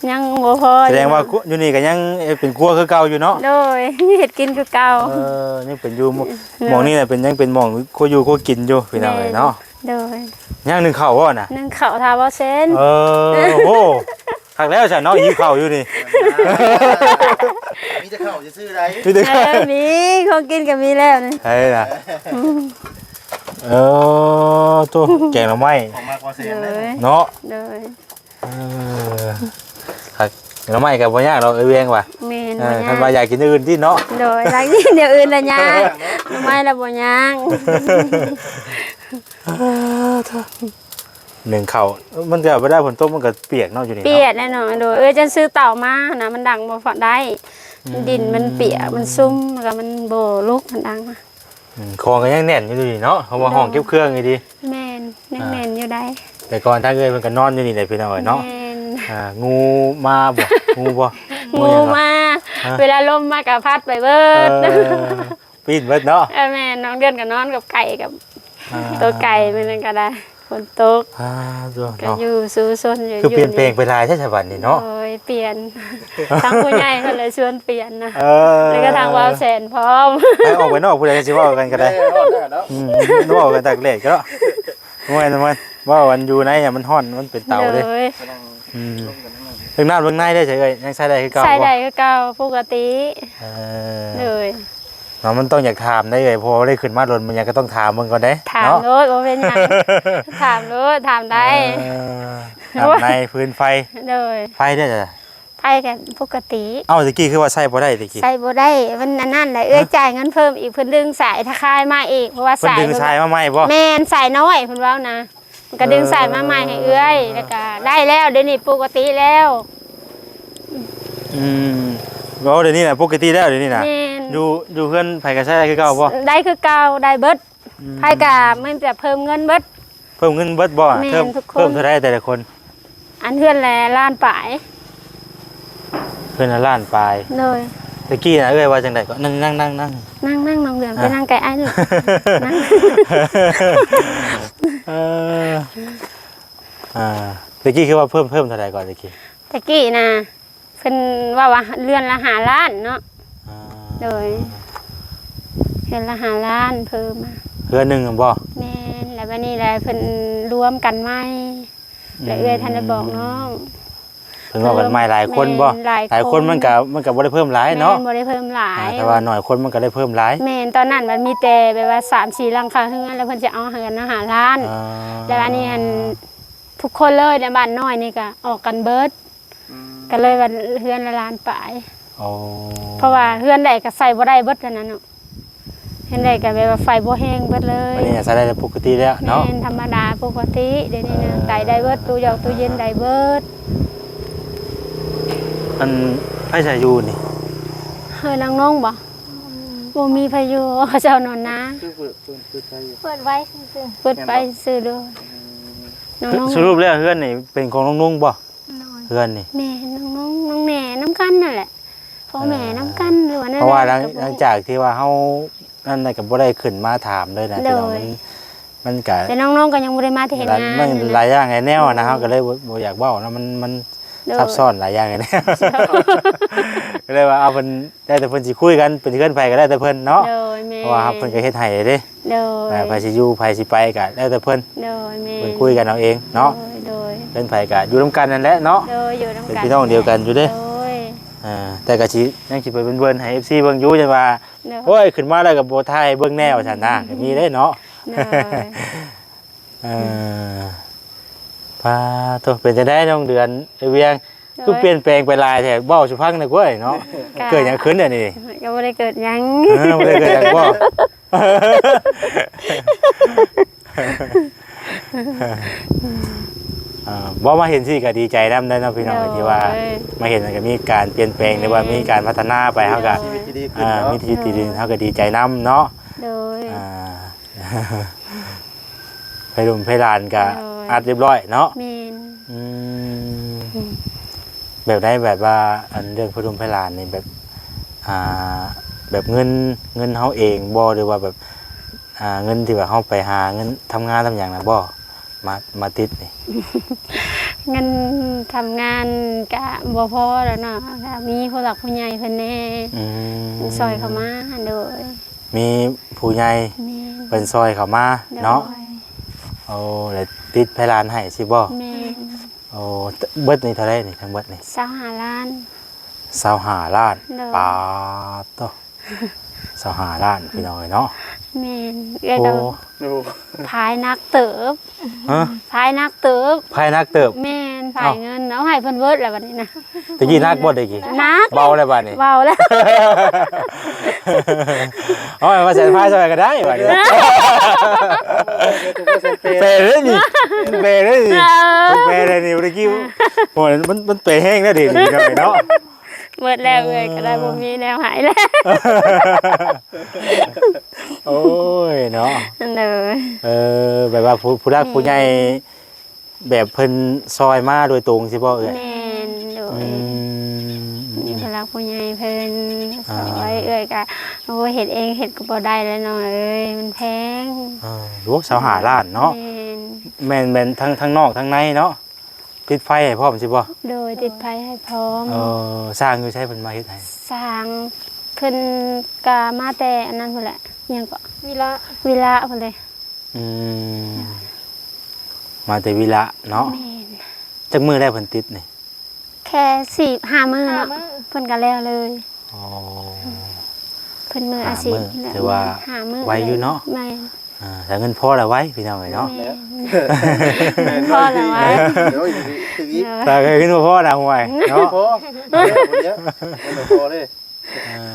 ຍັງບໍ່ພໍ ສະແດງວ່າຢູ່ນີ້ກໍຍັງເຮັດເປັນຄົວຄືເກົ່າຢູ່ເນາະ ໂດຍ ເຮັດກິນຄືເກົ່າ ເອີ ຍັງເປັນຢູ່ ໂດຍ ໝ່ອງນີ້ນະເປັນ ຍັງເປັນໝ່ອງຄົວຢູ່ຄົວກິນຢູ່ພີ່ນ້ອງເອີຍເນາະ ໂດຍ ຍັງໜຶ້ງເຂົ້າບໍ່ນະ ໜຶ້ງເຂົ້າຖ້າບໍ່ເຊັນ ເອີ ໂອ້ ຄັກແລ້ວຊັ້ນເນາະ ຫິວເຂົ້າຢູ່ນີ້ ມີແຕ່ເຂົ້າຊື່ໆໃດ໋ ມີແຕ່ ເອີ ມີ ຂອງກິນກໍມີແລ້ວນີ້ ໃຊ່ລະ ອືມ ເອີ ໂຕ ແກງໜໍ່ໄມ້ ຂອງມັກບໍ່ເຊັນເນາະ ໂດຍ ເອີ ຄັກ ໜໍ່ໄມ້ກໍບໍ່ຍາກດອກ ເອີ ວຽງວ່າ ແມ່ນ ເອີ ບໍ່ຍາກ ຄັນວ່າຢາກກິນຢ່າງອື່ນຕິເນາະ ໂດຍ ຢາກກິນຢ່າງອື່ນລະຍາກ ໜໍ່ໄມ້ລະບໍ່ຍາກ ເອີ ໜຶ້ງເຂົ້າ ມັນກໍເວລາຝົນຕົກມັນກໍປຽກເນາະຢູ່ນີ້ເນາະ ປຽກແນ່ນອນ ໂດຍ ເອີ ຈົນຊື້ເຕົາມາຫັ້ນນະ ມັນດັງບໍ່ພໍໄດ້ ອືມ ດິນມັນປຽກ ມັນຊຸ່ມ ແລ້ວກໍມັນບໍ່ລຸກ ມັນດັງ ອືມ ຂອງກໍຍັງແໜ້ນຢູ່ດີເນາະ ເພາະວ່າຫ້ອງເກັບເຄື່ອງຢູ່ດີ ແມ່ນ ຍັງແໜ້ນຢູ່ໃດ໋ ແຕ່ກ່ອນທາງເອື້ອຍເພິ່ນກໍນອນຢູ່ນີ້ແຫຼະພີ່ນ້ອງເອີຍເນາະ ແມ່ນ ອ່າ ງູມາບໍ່ ງູບໍ່ ງູມາ ງູຫຍັງຫວະ ຮະ ເວລາລົມມາກໍພັດໄປເບີດ ເອີ ປີ້ນເບີດເນາະ ເອີ ແມ່ນ ນ້ອງເດືອນກໍນອນກັບໄກ່ກັບ ອ່າ ໂຕໄກ່ ມື້ນັ້ນກໍໄດ້ ຝົນຕົກ ອ່າ ໂຕ ກໍເນາະ ຢູ່ສູ່ຊົນຢູ່ ຄືປ່ຽນແປງໄປຫຼາຍແທ້ສະບັດນີ້ເນາະ ໂອ້ຍ ປ່ຽນ ທາງຜູ້ໃຫຍ່ເພິ່ນເລີຍຊວນປ່ຽນນະ ເອີ ແລ້ວກໍທາງບ່າວແສນພ້ອມ ໃຫ້ອອກໄປນອກຜູ້ໃດຊິເວົ້າກັນກໍໄດ້ ເອີ ເວົ້າໄດ້ເນາະ ອືມ ເວົ້າກັນຕາກແດດກໍເນາະ ແມ່ນ ແມ່ນ ເວົ້າກັນຢູ່ໃນມັນຮ້ອນ ມັນເປັນເຕົາເດ້ ໂດຍ ອືມ ເລື່ອງນ້ຳເລື່ອງໃນໄດ້ໃສເອີຍ ຍັງໃຊ້ໄດ້ຄືເກົ່າບໍ່ ໃຊ້ໄດ້ຄືເກົ່າ ປົກກະຕິ ເອີ ໂດຍ ເນາະ ມັນຕ້ອງຢາກຖາມໄດ໋ເອີຍ ເພາະວ່າໄດ້ຂຶ້ນມາດົນ ມັນຫຍັງກໍຕ້ອງຖາມເບິ່ງກ່ອນເດ້ ຖາມໂລດ ເນາະ ບໍ່ເປັນຫຍັງ ຖາມໂລດ ຖາມໄດ້ ເອີ ຖາມໃນພື້ນໄຟ ໂດຍ ໄຟເດ້ ໄຟກໍປົກກະຕິ ເອົ້າ ຕະກີ້ຄືວ່າໃຊ້ບໍ່ໄດ້ຕະກີ້ ໃຊ້ບໍ່ໄດ້ ມັນອັນນັ້ນແຫຼະ ເອື້ອຍຈ່າຍເງິນເພີ່ມອີກ ເພິ່ນດຶງສາຍຕະຂ່າຍມາອີກ ເພາະວ່າ ເພິ່ນດຶງສາຍມາໃໝ່ບໍ່ ແມ່ນ ສາຍນ້ອຍ ເພິ່ນເວົ້ານະ ມັນກໍດຶງສາຍມາໃໝ່ໃຫ້ເອື້ອຍ ເອີ ແລ້ວກໍໄດ້ແລ້ວ ດຽວນີ້ປົກກະຕິແລ້ວ ອືມ ເວົ້າດຽວນີ້ນະປົກກະຕິແລ້ວ ດຽວນີ້ນະ ແມ່ນ ຢູ່ ຢູ່ເຮືອນໃຜກໍໃຊ້ໄດ້ຄືເກົ່າບໍ່ ໄດ້ຄືເກົ່າ ໄດ້ເບິດ ອືມ ໃຜກໍມີແຕ່ເພີ່ມເງິນເບິດ ເພີ່ມເງິນເບິດບໍ່ ແມ່ນ ເພີ່ມ ທຸກຄົນ ເພີ່ມເທົ່າໃດແຕ່ລະຄົນ ອັນເຮືອນລະລ້ານປາຍ ເຮືອນລະລ້ານປາຍ ໂດຍ ຕະກີ້ນະເອື້ອຍວ່າຈັ່ງໃດກໍ ນັ່ງ ນັ່ງ ນັ່ງ ນັ່ງ ນັ່ງ ນັ່ງ ນ້ອງເດືອນ ອ່ະ ໄປນັ່ງໃກ້ອ້າຍລູກ ນັ່ງ ເອີ ອ່າ ຕະກີ້ຄືວ່າເພີ່ມ ເພີ່ມເທົ່າໃດກ່ອນຕະກີ້ ຕະກີ້ນະ ເພິ່ນເວົ້າວ່າເຮືອນລະຫ້າລ້ານເນາະ ອ່າ ໂດຍ ເຮືອນລະຫ້າລ້ານເພີ່ມມາ ເຮືອນໜຶ່ງຫັ້ນບໍ່ ແມ່ນ ແລ້ວບັດນີ້ແຫຼະເພິ່ນລວມກັນໃໝ່ ອືມ ແລ້ວເອື້ອຍທັນໄດ້ບອກນ້ອງ ເພິ່ນເວົ້າກັນໃໝ່ຫຼາຍຄົນບໍ່ ແມ່ນ ຫຼາຍ ຫຼາຍຄົນ ຄົນ ມັນກະ ມັນກະບໍ່ໄດ້ເພີ່ມຫຼາຍເນາະ ແມ່ນ ບໍ່ໄດ້ເພີ່ມຫຼາຍ ອ່າ ແຕ່ວ່າໜ້ອຍຄົນມັນກະໄດ້ເພີ່ມຫຼາຍ ແມ່ນ ຕອນນັ້ນມັນມີແຕ່ແບບວ່າສາມສີ່ຫຼັງຄາເຮືອນ ແລ້ວເພິ່ນຊິເອົາເຮືອນລະຫ້າລ້ານ ອ່າ ແລ້ວອັນນີ້ຫັ້ນ ທຸກຄົນເລີຍໃນບ້ານນ້ອຍນີ້ກະອອກກັນເບິດ ອືມ ກໍເລີຍວ່າເຮືອນລະລ້ານປາຍ ອໍ ເພາະວ່າເຮືອນໃດກໍໃຊ້ບໍ່ໄດ້ເບິດຫັ້ນນະເນາະ ເຮືອນໃດກໍແບບວ່າໄຟບໍ່ແຮງເບິດເລີຍ ອັນນີ້ໃຊ້ໄດ້ປົກກະຕິແລ້ວເນາະ ແມ່ນ ທຳມະດາປົກກະຕິ ດຽວນີ້ນະ ອ່າ ໄດ້ ໄດ້ເບິດ ຕູ້ຢອກຕູ້ເຢັນໄດ້ເບິດ ອັນ ໃຜໃຊ້ຢູ່ນີ້ ເຮືອນນາງນົງບໍ່ ອືມ ບໍ່ມີໃຜຢູ່ ເຂົາເຈົ້ານອນນາ ຄືເປີດ ເປີດ ເປີດໄຟຢູ່ ເປີດໄວ້ຊື່ໆ ເປີດໄປຊື່ໆ ໂດຍ ອືມ ສະຫຼຸບແລ້ວເຮືອນນີ້ເປັນຂອງນ້ອງນຸ່ງບໍ່? ໂດຍ ເຮືອນນີ້ ແມ່ນ້ອງນຸ່ງ ນ້ອງແໜ່ນຳກັນນັ້ນແຫຼະ ພໍ່ແມ່ນຳກັນ ເອີ ຫຼືວ່າແນວໃດ ເພາະວ່າຫຼັງ ກໍບໍ່ຮູ້ ຫຼັງຈາກທີ່ວ່າເຮົາ ນັ້ນນະ ກໍບໍ່ໄດ້ຂຶ້ນມາຖາມເລີຍນະ ໂດຍ ພີ່ນ້ອງ ມັນ ມັນກະ ແຕ່ນ້ອງໆກໍຍັງບໍ່ໄດ້ມາແຕ່ເຮັດງານ ມັນຫຼາຍຢ່າງຫຼາຍແນວນະ ເຮົາກໍເລີຍບໍ່ ບໍ່ຢາກເວົ້ານະ ມັນ ມັນ ໂດຍ ຊັບຊ້ອນຫຼາຍຢ່າງຫຼາຍແນວ ໂດຍ ກໍເລີຍວ່າ ເອົາ ເພິ່ນ ແລ້ວແຕ່ເພິ່ນຊິຄຸຍກັນ ເປັນເຮືອນໃຜກໍແລ້ວແຕ່ເພິ່ນເນາະ ໂດຍ ແມ່ນ ເພາະວ່າເພິ່ນກໍເຮັດໃຫ້ເດ້ ໂດຍ ເອີ ໃຜຊິຢູ່ໃຜຊິໄປກໍແລ້ວແຕ່ເພິ່ນ ໂດຍ ແມ່ນ ເພິ່ນຄຸຍກັນເອົາເອງເນາະ ໂດຍ ໂດຍ ເຮືອນໃຜກໍຢູ່ນຳກັນນັ້ນແຫຼະເນາະ ໂດຍ ຢູ່ນຳກັນ ເປັນພີ່ນ້ອງດຽວກັນຢູ່ເດ້ ໂດຍ ອ່າ ແຕ່ກໍຊິ ຍັງຊິໄປເບິ່ງໆໃຫ້ເອັຟຊີເບິ່ງຢູ່ ຈັ່ງວ່າ ໂດຍ ໂອ້ຍ ຂຶ້ນມາແລ້ວກໍບໍ່ຖ່າຍໃຫ້ເບິ່ງແດ່ວ່າຊັ້ນນະ ກໍມີເດ້ເນາະ ໂດຍ ເອີ ປາໂທ້ ເປັນຈັ່ງໃດນ້ອງເດືອນ ເອື້ອຍວຽງ ໂດຍ ຄືປ່ຽນແປງໄປຫຼາຍແທ້ ເວົ້າສູ່ຟັງແດ່ກວ່າເນາະ ກະ ເກີດຫຍັງຂຶ້ນດຽວນີ້? ກໍບໍ່ໄດ້ເກີດຫຍັງ ເອີ ບໍ່ໄດ້ເກີດຫຍັງບໍ? ອ່າ ບໍ່ ມາເຫັນຊີ້ກໍດີໃຈນຳໄດ໋ເນາະ ພີ່ນ້ອງ ໂດຍ ທີ່ວ່າມາເຫັນມັນກໍມີການປ່ຽນແປງ ແມ່ນ ຫຼືວ່າມີການພັດທະນາໄປ ເຮົາກໍ ມີຊີວິດທີ່ດີຂຶ້ນ ອ່າ ເນາະ ມີຊີວິດທີ່ດີ ເຮົາກໍດີໃຈນຳເນາະ ໂດຍ ອ່າ ໄຟລົມໄຟລານກະ ໂດຍ ອັດຮຽບຮ້ອຍເນາະ ແມ່ນ ອືມ ອືມ ແບບໃດ ແບບວ່າ ອັນເລື່ອງໄຟລົມໄຟລານນີ້ແບບ ອ່າ ແບບເງິນ ເງິນເຮົາເອງບໍ່ ຫຼືວ່າແບບ ອ່າ ເງິນທີ່ວ່າເຮົາໄປຫາເງິນທຳງານທຳຫຍັງນະບໍ່ ມາ ມາຕິດນີ້? ເງິນທຳງານກະບໍ່ພໍແລ້ວເນາະ ກະມີຜູ້ຫຼັກຜູ້ໃຫຍ່ເພິ່ນແດ່ ອືມ ຊ່ອຍເຂົ້າມາ ໂດຍ ມີຜູ້ໃຫຍ່ ແມ່ນ ເພິ່ນຊ່ອຍເຂົ້າມາເນາະ ໂດຍ ໂອ້ ແລ້ວຕິດໄຟລານໃຫ້ຊີ້ບໍ່? ແມ່ນ ໂອ້ ເບິດນີ້ເທົ່າໃດນີ້ ທັງເບິດນີ້? ຊາວຫ້າລ້ານ ຊາວຫ້າລ້ານ ໂດຍ ປາດໂທ້ ຊາວຫ້າລ້ານ ພີ່ນ້ອງເອີຍເນາະ ແມ່ນ ເອື້ອຍກໍ ໂອ້ ພາຍໜັກເຕີບ ຮະ ພາຍໜັກເຕີບ ພາຍໜັກເຕີບ ແມ່ນ ພາຍເງິນ ເອົ້າ ເອົາໃຫ້ເພິ່ນເບິດແລ້ວບັດນີ້ນະ ຕະກີ້ໜັກບໍ່ ຕະກີ້ ໜັກ ເບົາແລ້ວບັດນີ້ ເບົາແລ້ວ ເອົາໃຫ້ວ່າແສນພາຍຊ່ອຍກໍໄດ້ບັດນີ້ ແປເລີຍນີ້ ແປເລີຍນີ້ ເອີ ແປເລີຍນີ້ ຕະກີ້ ໂອ້ຍ ມັນ ມັນແປແຮງແລ້ວເດນີ້ ພີ່ນ້ອງເນາະ ເບິດແລ້ວ ເອີ ເອື້ອຍກໍໄດ້ ບໍ່ມີແນວໃຫ້ແລ້ວ ໂອ້ຍເນາະ ໂດຍ ເອີ ແບບວ່າຜູ້ ຜູ້ຫຼັກ ອືມ ຜູ້ໃຫຍ່ ແບບເພິ່ນຊ່ອຍມາໂດຍຕົງຊີ້ບໍ່ເອື້ອຍ? ແມ່ນ ໂດຍ ອືມ ມີຜູ້ຫຼັກຜູ້ໃຫຍ່ເພິ່ນ ອ່າ ຊ່ອຍ ເອື້ອຍກະ ໂອ້ຍ ເຮັດເອງເຮັດກໍບໍ່ໄດ້ແລ້ວນ້ອງເອີຍ ມັນແພງ ເອີ ໂອ້ ຊາວຫ້າລ້ານເນາະ ແມ່ນ ແມ່ນ ແມ່ນທັງ ທັງນອກທັງໃນເນາະ ຕິດໄຟໃຫ້ພ້ອມຊີ້ບໍ່? ໂດຍ ຕິດໄຟໃຫ້ພ້ອມ ເອີ ຊ່າງຢູ່ໃສເພິ່ນມາເຮັດໃຫ້? ຊ່າງເພິ່ນກະມາແຕ່ອັນນັ້ນພຸ້ນແຫຼະ ຫຍັງເກາະ ວິລະ ວິລະພຸ້ນເດ້ ອືມ ມາແຕ່ວິລະເນາະ ແມ່ນ ຈັກມື້ແລ້ວເພິ່ນຕິດນີ້? ແຄ່ສີ່ຫ້າມື້ເນາະ ຫ້າມື້ ເພິ່ນກໍແລ້ວເລີຍ ອໍ ເພິ່ນມືອາຊີບ ຫ້າມື້ ແຫຼະ ຖືວ່າ ຫ້າມື້ ໄວຢູ່ເນາະ ແມ່ນ ອ່າ ຖ້າເງິນພໍລະໄວ ພີ່ນ້ອງເອີຍເນາະ ແມ່ນ ແມ່ນ ພໍລະໄວ ໂອ້ຍ ຖືກອີກ ໂດຍ ຖ້າເງິນບໍ່ພໍນະ ຫ້ວຍເນາະ ພໍ ເງິນບໍ່ພໍເດ້ ອ່າ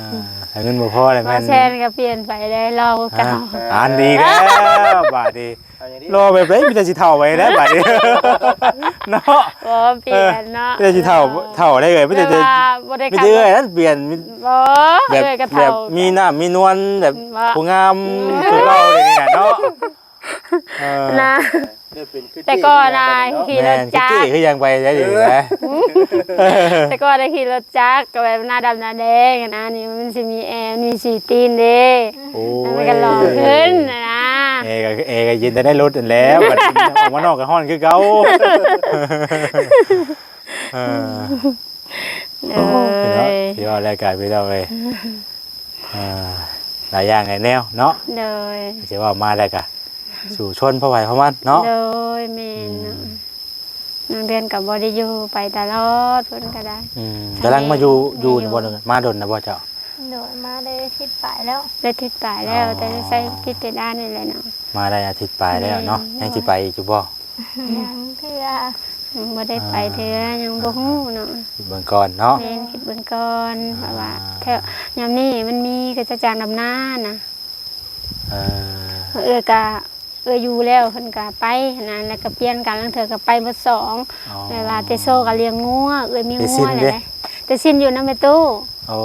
ຖ້າເງິນບໍ່ພໍແລ້ວແມ່ນ ແຊນກໍປ່ຽນໄປໄດ້ ລໍຄືເກົ່າ ອ່າ ອັນນີ້ແລ້ວບາດນີ້ ເອົາຫຍັງດີ ລໍແບບໃດ ມີແຕ່ຊິເຖົ້າໄປແລ້ວບາດນີ້ເນາະ ບໍ່ປ່ຽນເນາະ ເອີ ມີແຕ່ຊິເຖົ້າ ເຖົ້າໄດ້ເອີຍ ມີແຕ່ ແຕ່ວ່າບໍ່ໄດ້ ມີແຕ່ເອື້ອຍນັ້ນປ່ຽນ ບໍ່ ແບບ ເອື້ອຍກໍເຖົ້າ ແບບມີນ້ຳມີນວນ ແບບ ບໍ່ ຜູ້ງາມ ອືມ ຄືເກົ່າເດນີ້ນະເນາະ ເອີ ນະ ເລີ່ມເປັນຄື ແຕ່ກ່ອນນະ ຂີ່ລົດຈັກ ແມ່ນ ຄືເຈ້ຄືຫຍັງໄປໄດ້ດີນະ ແຕ່ກ່ອນນະຂີ່ລົດຈັກກໍແບບໜ້າດຳໜ້າແດງຫັ້ນນະ ນີ້ມັນຊິມີແອ ມີສີຕີນເດ້ ໂອ້ຍ ມັນກໍຫຼໍ່ຂຶ້ນຫັ້ນນະ ແອກໍ ແອກໍເຢັນແຕ່ໃນລົດຫັ້ນແຫຼະ ບັດອອກມານອກກໍຮ້ອນຄືເກົ່າ ເອີ ໂດຍ ໂອ້ຍ ເນາະ ຊິເວົ້າແລ້ວກໍພີ່ນ້ອງເອີຍ ອ່າ ຫຼາຍຢ່າງຫຼາຍແນວເນາະ ໂດຍ ຊິເວົ້າມາແລ້ວກໍສູ້ຊົນເພາະໃຜເພາະມັນເນາະ ໂດຍ ແມ່ນເນາະ ອືມ ນ້ອງເດືອນກໍບໍ່ໄດ້ຢູ່ ໄປຕະຫຼອດ ເພິ່ນກໍໄດ້ ອືມ ກຳລັງມາຢູ່ ຢູ່ນີ້ບໍ່ ມາດົນແລ້ວບໍ່ເຈົ້າ? ໂດຍ ມາໄດ້ອາທິດປາຍແລ້ວ ໄດ້ອາທິດປາຍແລ້ວ ອໍ ແຕ່ໃຊ້ກິດເຕດານີ້ແຫຼະເນາະ ມາໄດ້ອາທິດປາຍແລ້ວເນາະ ແມ່ນ ຍັງຊິໄປອີກຢູ່ບໍ່? ຍັງເທື່ອ ຍັງບໍ່ໄດ້ໄປເທື່ອ ອ່າ ຍັງບໍ່ຮູ້ເນາະ ຄິດເບິ່ງກ່ອນເນາະ ແມ່ນ ຄິດເບິ່ງກ່ອນ ອ່າ ເພາະວ່າແຖວຍາມນີ້ມັນມີເຂົາເຈົ້າຈ້າງດຳນານະ ເອີ ເອື້ອຍກະ ເອື້ອຍຢູ່ແລ້ວເພິ່ນກະໄປຫັ້ນນະ ແລ້ວກະປ່ຽນກັນ ລາງເທື່ອກະໄປເບິດສອງ ອໍ ແບບວ່າແຕ່ໂຊກະລ້ຽງງົວ ເອື້ອຍມີງົວແຫຼະ ແຕ່ຊິນຢູ່ນຳແມ່ຕູ້ ໂອ້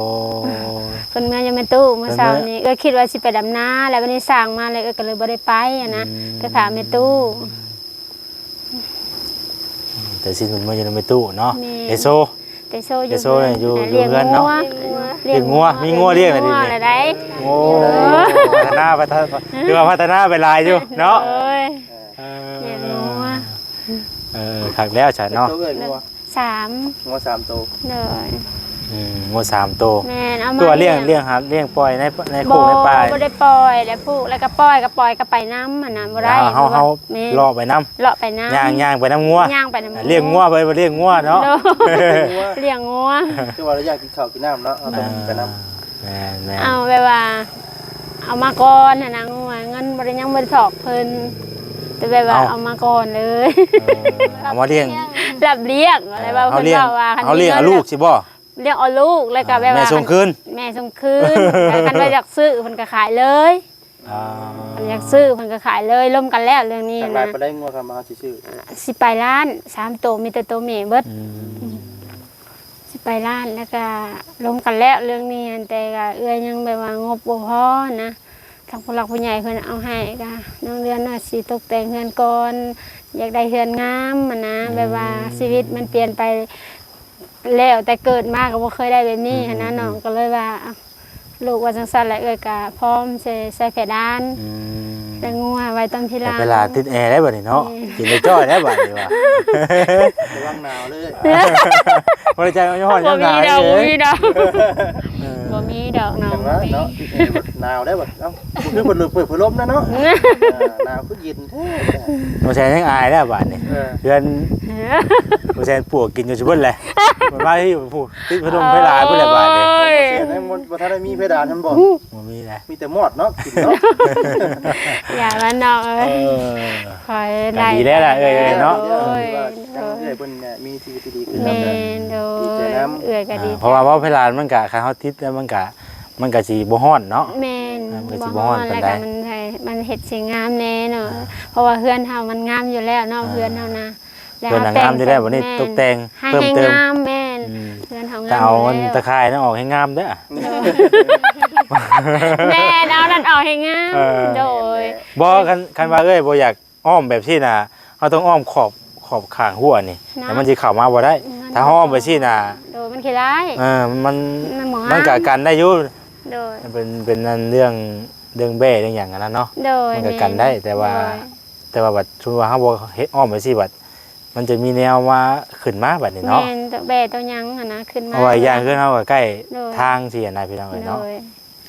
ເພິ່ນເມືອຢູ່ແມ່ຕູ້ ມື້ເຊົ້ານີ້ ເອື້ອຍຄິດວ່າຊິໄປດຳນາ ແລ້ວບັດນີ້ຊ່າງມາ ແລ້ວເອື້ອຍກໍເລີຍບໍ່ໄດ້ໄປຫັ້ນນະ ອືມ ໄປຖ້າແມ່ຕູ້ ອືມ ແຕ່ຊິນເພິ່ນເມືອຢູ່ນຳແມ່ຕູ້ເນາະ ແມ່ນ ເອໂຊ ແຕ່ໂຊຢູ່ ແຕ່ໂຊນີ້ຢູ່ ຢູ່ເຮືອນເນາະ ລ້ຽງງົວ ລ້ຽງງົວ ມີງົວລ້ຽງແລ້ວ ເດ ມີງົວແລ້ວໄດ໋ ໂອ້ ເອີ ພັດທະນາ ພັດທະນາ ຖືວ່າພັດທະນາໄປຫຼາຍຢູ່ເນາະ ໂດຍ ເອີ ລ້ຽງງົວ ເອີ ຄັກແລ້ວຊັ້ນເນາະ ຈັກໂຕເອື້ອຍງົວ? ສາມ ງົວສາມໂຕ ໂດຍ ອືມ ງົວສາມໂຕ ແມ່ນ ເອົາມາ ຄືວ່າລ້ຽງ ລ້ຽງ ລ້ຽງຫາ ລ້ຽງປ່ອຍໃນ ໃນໂຄກໃນປ່າ ບໍ່ ບໍ່ໄດ້ປ່ອຍ ແລ້ວຜູກ ແລ້ວກໍປ່ອຍ ກໍປ່ອຍ ກໍໄປນຳຫັ້ນນະ ບໍ່ໄດ້ ເຮົາ ເຮົາ ແມ່ນ ເລາະໄປນຳ ເລາະໄປນຳ ຍ່າງ ຍ່າງໄປນຳງົວ ຍ່າງໄປນຳ ລ້ຽງງົວ ໄປ ໄປລ້ຽງງົວເນາະ ໂດຍ ລ້ຽງງົວ ຄືວ່າລາວຢາກກິນເຂົ້າກິນນ້ຳເນາະ ເຮົາຕ້ອງໄປນຳ ອ່າ ແມ່ນໆ ເອົາແບບວ່າ ເອົາມາກ່ອນຫັ້ນນະ ງົວ ເງິນບໍ່ໄດ້ ຍັງບໍ່ໄດ້ຖອກເພິ່ນ ແຕ່ແບບວ່າ ເອົາ ເອົາມາກ່ອນເລີຍ ເອີ ເອົາມາລ້ຽງ ຮັບລ້ຽງ ເອີ ແລ້ວວ່າ ເຮົາລ້ຽງ ເພິ່ນເວົ້າວ່າ ເຮົາລ້ຽງເອົາລູກຊິບໍ່? ລ້ຽງເອົາລູກ ແລ້ວກໍແບບວ່າ ແມ່ສົ່ງຄືນ ແມ່ສົ່ງຄືນ ແລ້ວຄັນວ່າຢາກຊື້ເພິ່ນກໍຂາຍເລີຍ ອ່າ ຄັນຢາກຊື້ເພິ່ນກໍຂາຍເລີຍ ລົມກັນແລ້ວເລື່ອງນີ້ນະ ຈັກຫຼາຍປານໃດງົວ ຄັນວ່າເຮົາຊິຊື້? ສິບປາຍລ້ານ ສາມໂຕ ມີແຕ່ໂຕແມ່ເບິດ ອືມ ອືມ ສິບປາຍລ້ານ ແລ້ວກໍລົມກັນແລ້ວເລື່ອງນີ້ ແຕ່ກໍເອື້ອຍຍັງແບບວ່າງົບບໍ່ພໍນະ ທາງຜູ້ຫຼັກຜູ້ໃຫຍ່ເພິ່ນເອົາໃຫ້ ກໍນ້ອງເດືອນວ່າຊິຕົກແຕ່ງເຮືອນກ່ອນ ຢາກໄດ້ເຮືອນງາມຫັ້ນນະ ອືມ ແບບວ່າຊີວິດມັນປ່ຽນໄປ ແລ້ວແຕ່ເກີດມາກໍບໍ່ເຄີຍໄດ້ແບບນີ້ຫັ້ນນະ ອືມ ນ້ອງກໍເລີຍວ່າ ລູກວ່າຈັ່ງຊັ້ນແຫຼະ ເອື້ອຍກໍພ້ອມໃສ່ ໃສ່ເພດານ ອືມ ແຕ່ງົວໄວ້ຕອນທີຫຼັງ ເວລາຕິດແອໄດ້ບັດນີ້ເນາະ ແມ່ນ ກິນໄດ້ຈ້ອຍໄດ້ບັດນີ້ວ່າ ລະວັງໜາວເລີຍ ບໍ່ໄດ້ໃຈຍ້ອນ ບໍ່ມີດອກ ບໍ່ມີດອກ ເອີ ບໍ່ມີດອກນ້ອງ ຈັ່ງວ່າເນາະ ຕິດແອບັດໜາວໄດ້ບັດ ເອົ້າ ບໍ່ຄືເພິ່ນເປີດພັດລົມນະເນາະ ອ່າ ໜາວຄືເຢັນ ບໍ່ແຊນຍັງອາຍແລ້ວບາດນີ້ ເອີ ເຮືອນ ບໍ່ແຊນປວກກິນຢູ່ຊິເບິດແຫຼະ ເພິ່ນວ່າ ເຮີ້ຍ ຜູ້ຕິດພັດລົມໄຟຫຼາຍພຸ້ນແຫຼະບາດນີ້ ໂອ້ຍ ບໍ່ແຊນຍັງບໍ່ ບໍ່ທັນໄດ້ມີເພດານຫັ້ນບໍ່ ບໍ່ມີແຫຼະ ມີແຕ່ມອດເນາະ ກິນເນາະ ຢ່າລະນ້ອງເອີຍ ເອີ ຂ້ອຍໄດ້ ກໍດີແລ້ວລະເອື້ອຍເນາະ ໂດຍ ເອີ ເອື້ອຍເພິ່ນມີຊີວິດທີ່ດີຂຶ້ນ ແມ່ນ ໂດຍ ດີໃຈນຳ ເອື້ອຍກໍດີໃຈ ອ່າ ເພາະວ່າເວົ້າໄຟຫຼານມັນກະ ຄັນເຮົາຕິດແລ້ວມັນກະ ມັນກໍຊິບໍ່ຮ້ອນເນາະ ແມ່ນ ອ່າ ມັນກໍຊິບໍ່ຮ້ອນປານໃດ ມັນໃຫ້ ມັນເຮັດຊິງາມແດ່ເນາະ ອ່າ ເພາະວ່າເຮືອນເຮົາມັນງາມຢູ່ແລ້ວເນາະ ອ່າ ເຮືອນເຮົານະ ແລ້ວ ເຮືອນເຮົາແຕ່ງ ງາມຢູ່ແລ້ວ ບັດນີ້ ແມ່ນ ຕົກແຕ່ງ ໃຫ້ ເພີ່ມເຕີມ ງາມ ແມ່ນ ອືມ ເຮືອນເຮົາງາມ ກໍເອົາ ຢູ່ແລ້ວ ຕະຂ່າຍນັ້ນອອກໃຫ້ງາມເດີ້ ໂດຍ ແມ່ນ ເອົານັ້ນອອກໃຫ້ງາມ ເອີ ໂດຍ ບໍ່ ຄັນ ຄັນວ່າເອື້ອຍບໍ່ຢາກ ອ້ອມແບບຊີ້ນະ ເຮົາຕ້ອງອ້ອມຂອບ ຂອບຂ້າງຮົ້ວນີ້ ເນາະ ແລ້ວມັນຊິເຂົ້າມາບໍ່ໄດ້ ມັນ ຖ້າເຮົາອ້ອມໄປຊີ້ນະ ໂດຍ ມັນຂີ້ຮ້າຍ ເອີ ມັນ ມັນບໍ່ງາມ ມັນກໍກັນໄດ້ຢູ່ ໂດຍ ມັນເປັນ ເປັນອັນເລື່ອງ ເລື່ອງແບ້ເລື່ອງຫຍັງຫັ້ນນະເນາະ ໂດຍ ມັນກໍກັນໄດ້ ແມ່ນ ແຕ່ວ່າ ໂດຍ ແຕ່ວ່າບັດສົມມຸດວ່າເຮົາບໍ່ເຮັດອ້ອມໄປຊີ້ບັດ ມັນຈະມີແນວມາຂຶ້ນມາບັດນີ້ເນາະ ແມ່ນ ໂຕແບ້ໂຕຫຍັງຫັ້ນນະ ຂຶ້ນມາ ເພາະວ່າຢ່າງເຮືອນເຮົາກໍໃກ້ ໂດຍ ທາງຊີ້ຫັ້ນນະ ພີ່ນ້ອງເອີຍເນາະ ໂດຍ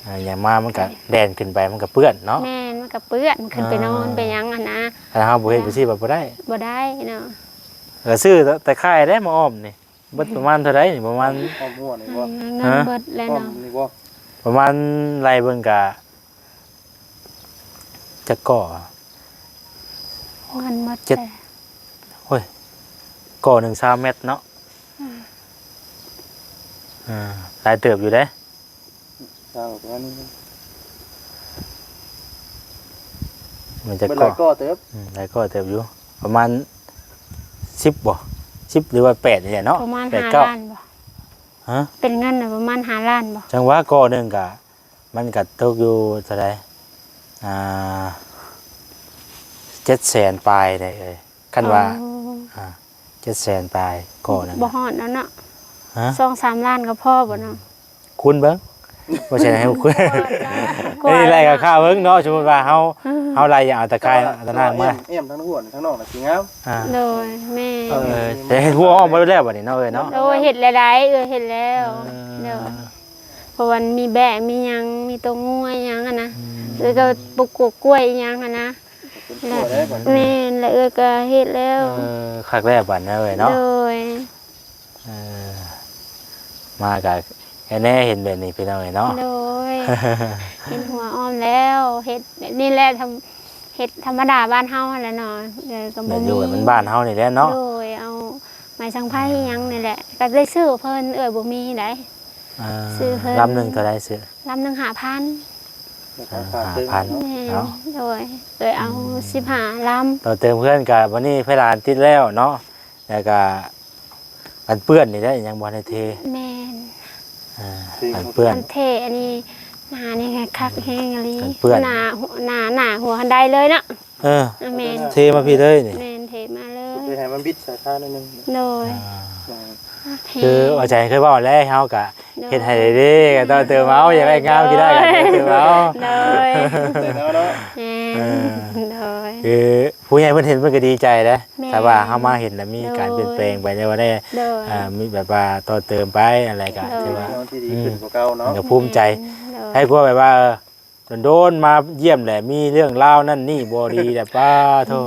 ອ່າ ຫຍັງມາມັນກໍແລ່ນຂຶ້ນໄປ ມັນກໍເປື້ອນເນາະ ແມ່ນ ມັນກໍເປື້ອນ ມັນຂຶ້ນໄປນອນ ອ່າ ໄປຫຍັງຫັ້ນນະ ຖ້າເຮົາບໍ່ເຮັດຈັ່ງຊີ້ບັດບໍ່ໄດ້ ບໍ່ໄດ້ເນາະ ກໍຊື້ຕະຂ່າຍແຫຼະມາອ້ອມນີ້ ເບິດປະມານເທົ່າໃດນີ້ ປະມານ ອ້ອມຮົ້ວນີ້ບໍ່? ເງິນເບິດແລ້ວເນາະ ອ້ອມນີ້ບໍ່? ປະມານໄລ່ເບິ່ງກະ ຈັກກໍ ເງິນເບິດ ເຈັດ ແຕ່ ໂອ້ຍ ກໍໜຶ່ງຊາວແມັດເນາະ ອືມ ອ່າ ຫຼາຍເຕີບຢູ່ເດ້ ຊາວປະມານນີ້ ມັນຈະ ເບິດຫຼາຍກໍເຕີບ ອືມ ຫຼາຍກໍເຕີບຢູ່ ປະມານສິບບໍ່ ສິບ ຫຼືວ່າແປດນີ້ແຫຼະເນາະ ປະມານ ແປດ ເກົ້າ ຫ້າລ້ານບໍ່? ຮະ? ເປັນເງິນນະປະມານຫ້າລ້ານບໍ່? ຈັ່ງວ່າກໍໜຶ່ງກະ ມັນກະຕົກຢູ່ເທົ່າໃດ ອ່າ ເຈັດແສນປາຍໄດ໋ເອີຍ ຄັນວ່າ ອໍ ອ່າ ເຈັດແສນປາຍກໍໜຶ່ງ ບໍ່ຮອດແລ້ວເນາະ ຮະ? ສອງສາມລ້ານກໍພໍບໍ່ເນາະ? ຄູນເບິ່ງ ບໍ່ໃຊ່ໃຫ້ຄູນ ອັນນີ້ໄລ່ຄ່າເບິ່ງເນາະ ສົມມຸດວ່າເຮົາ ເຮົາໄລ່ຢາກເອົາຕະຂ່າຍ ເອົາຕະໜ່າງມາ ອ້ອມທາງຫົວທາງນອກນະຊິງາມ ອ່າ ໂດຍ ແມ່ນ ເອີ ແຕ່ເຮັດຮົ້ວອ້ອມໝົດແລ້ວບັດນີ້ເນາະ ເອີຍເນາະ ໂດຍ ເຮັດແລ້ວໄດ໋ ເອີ ເຮັດແລ້ວ ເອີ ໂດຍ ເພາະວ່າມັນມີແບ້ມີຫຍັງ ມີຕົວງົວອີຫຍັງຫັ້ນນະ ອືມ ເອີ ກໍປູກກ້ວຍອີຫຍັງຫັ້ນນະ ແມ່ນ ແລ້ວເອື້ອຍກໍເຮັດແລ້ວ ເອີ ຄັກແລ້ວບັດນີ້ເອີຍເນາະ ໂດຍ ເອີ ມາກໍແນ່ເຫັນແບບນີ້ພີ່ນ້ອງເອີຍເນາະ ໂດຍ ເຫັນຫົວອ້ອມແລ້ວ ເຮັດແບບນີ້ແຫຼະ ທຳ ເຮັດທຳມະດາບ້ານເຮົາຫັ້ນແຫຼະເນາະ ເອີ ກໍບໍ່ມີ ຢູ່ແບບບ້ານເຮົານີ້ແຫຼະເນາະ ໂດຍ ເອົາໄມ້ສັງໄພຫຍັງນີ້ແຫຼະ ກໍໄດ້ຊື້ເພິ່ນ ເອື້ອຍບໍ່ມີໃດ໋ ອ່າ ຊື້ເພິ່ນ ລຳໜຶ່ງເທົ່າໃດຊື້? ລຳໜຶ່ງຫ້າພັນ ຫ້າພັນ ແມ່ນ ເນາະ ໂດຍ ໂດຍເອົາ ອືມ ສິບຫ້າລຳ ຕໍ່ເຕີມເຮືອນກະບັດນີ້ໄຟຫຼານຕິດແລ້ວເນາະ ແລ້ວກະກັນເປື້ອນນີ້ແຫຼະ ຍັງບໍ່ໄດ້ເທ ແມ່ນ ອ່າ ກັນເປື້ອນ ກັນເທ ອັນນີ້ໜ້ານີ້ຄັກແຮງອີ່ຫຼີ ກັນເປື້ອນ ໜ້າ ໜ້າ ໜ້າຫົວຄັນໄດເລີຍເນາະ ເອີ ແມ່ນ ເທມາພີ້ເລີຍນີ້ ແມ່ນ ເທມາເລີຍ ໄປໃຫ້ມັນບິດສາຍພານໜ້ອຍໜຶ່ງ ໂດຍ ອ່າ ຄືວ່າໃຈເຄີຍເວົ້າແລ້ວ ເຮົາກະເຮັດໃຫ້ເດ້ ກະຕໍ່ເຕີມເອົາ ຢາກໄດ້ງາມກິນໄດ້ກະຕໍ່ເຕີມເອົາ ໂດຍ ແມ່ນ ເອີ ໂດຍ ຄືຜູ້ໃຫຍ່ເພິ່ນເຫັນເພິ່ນກໍດີໃຈເດ້ ແມ່ນ ຖ້າວ່າເຮົາມາເຫັນແລ້ວມີການປ່ຽນແປງໄປ ໂດຍ ແນວໃດ ໂດຍ ອ່າ ມີແບບວ່າຕໍ່ເຕີມໄປ ອັນໃດກໍ ໂດຍ ຖືວ່າ ອືມ ມັນກໍພູມໃຈ ໂດຍ ໃຫ້ກວ່າແບບວ່າ ເອີ ດົນໆມາຢ້ຽມແຫຼະ ມີເລື່ອງລາວນັ້ນນີ້ບໍ່ດີແຫຼະ ປ້າໂທ້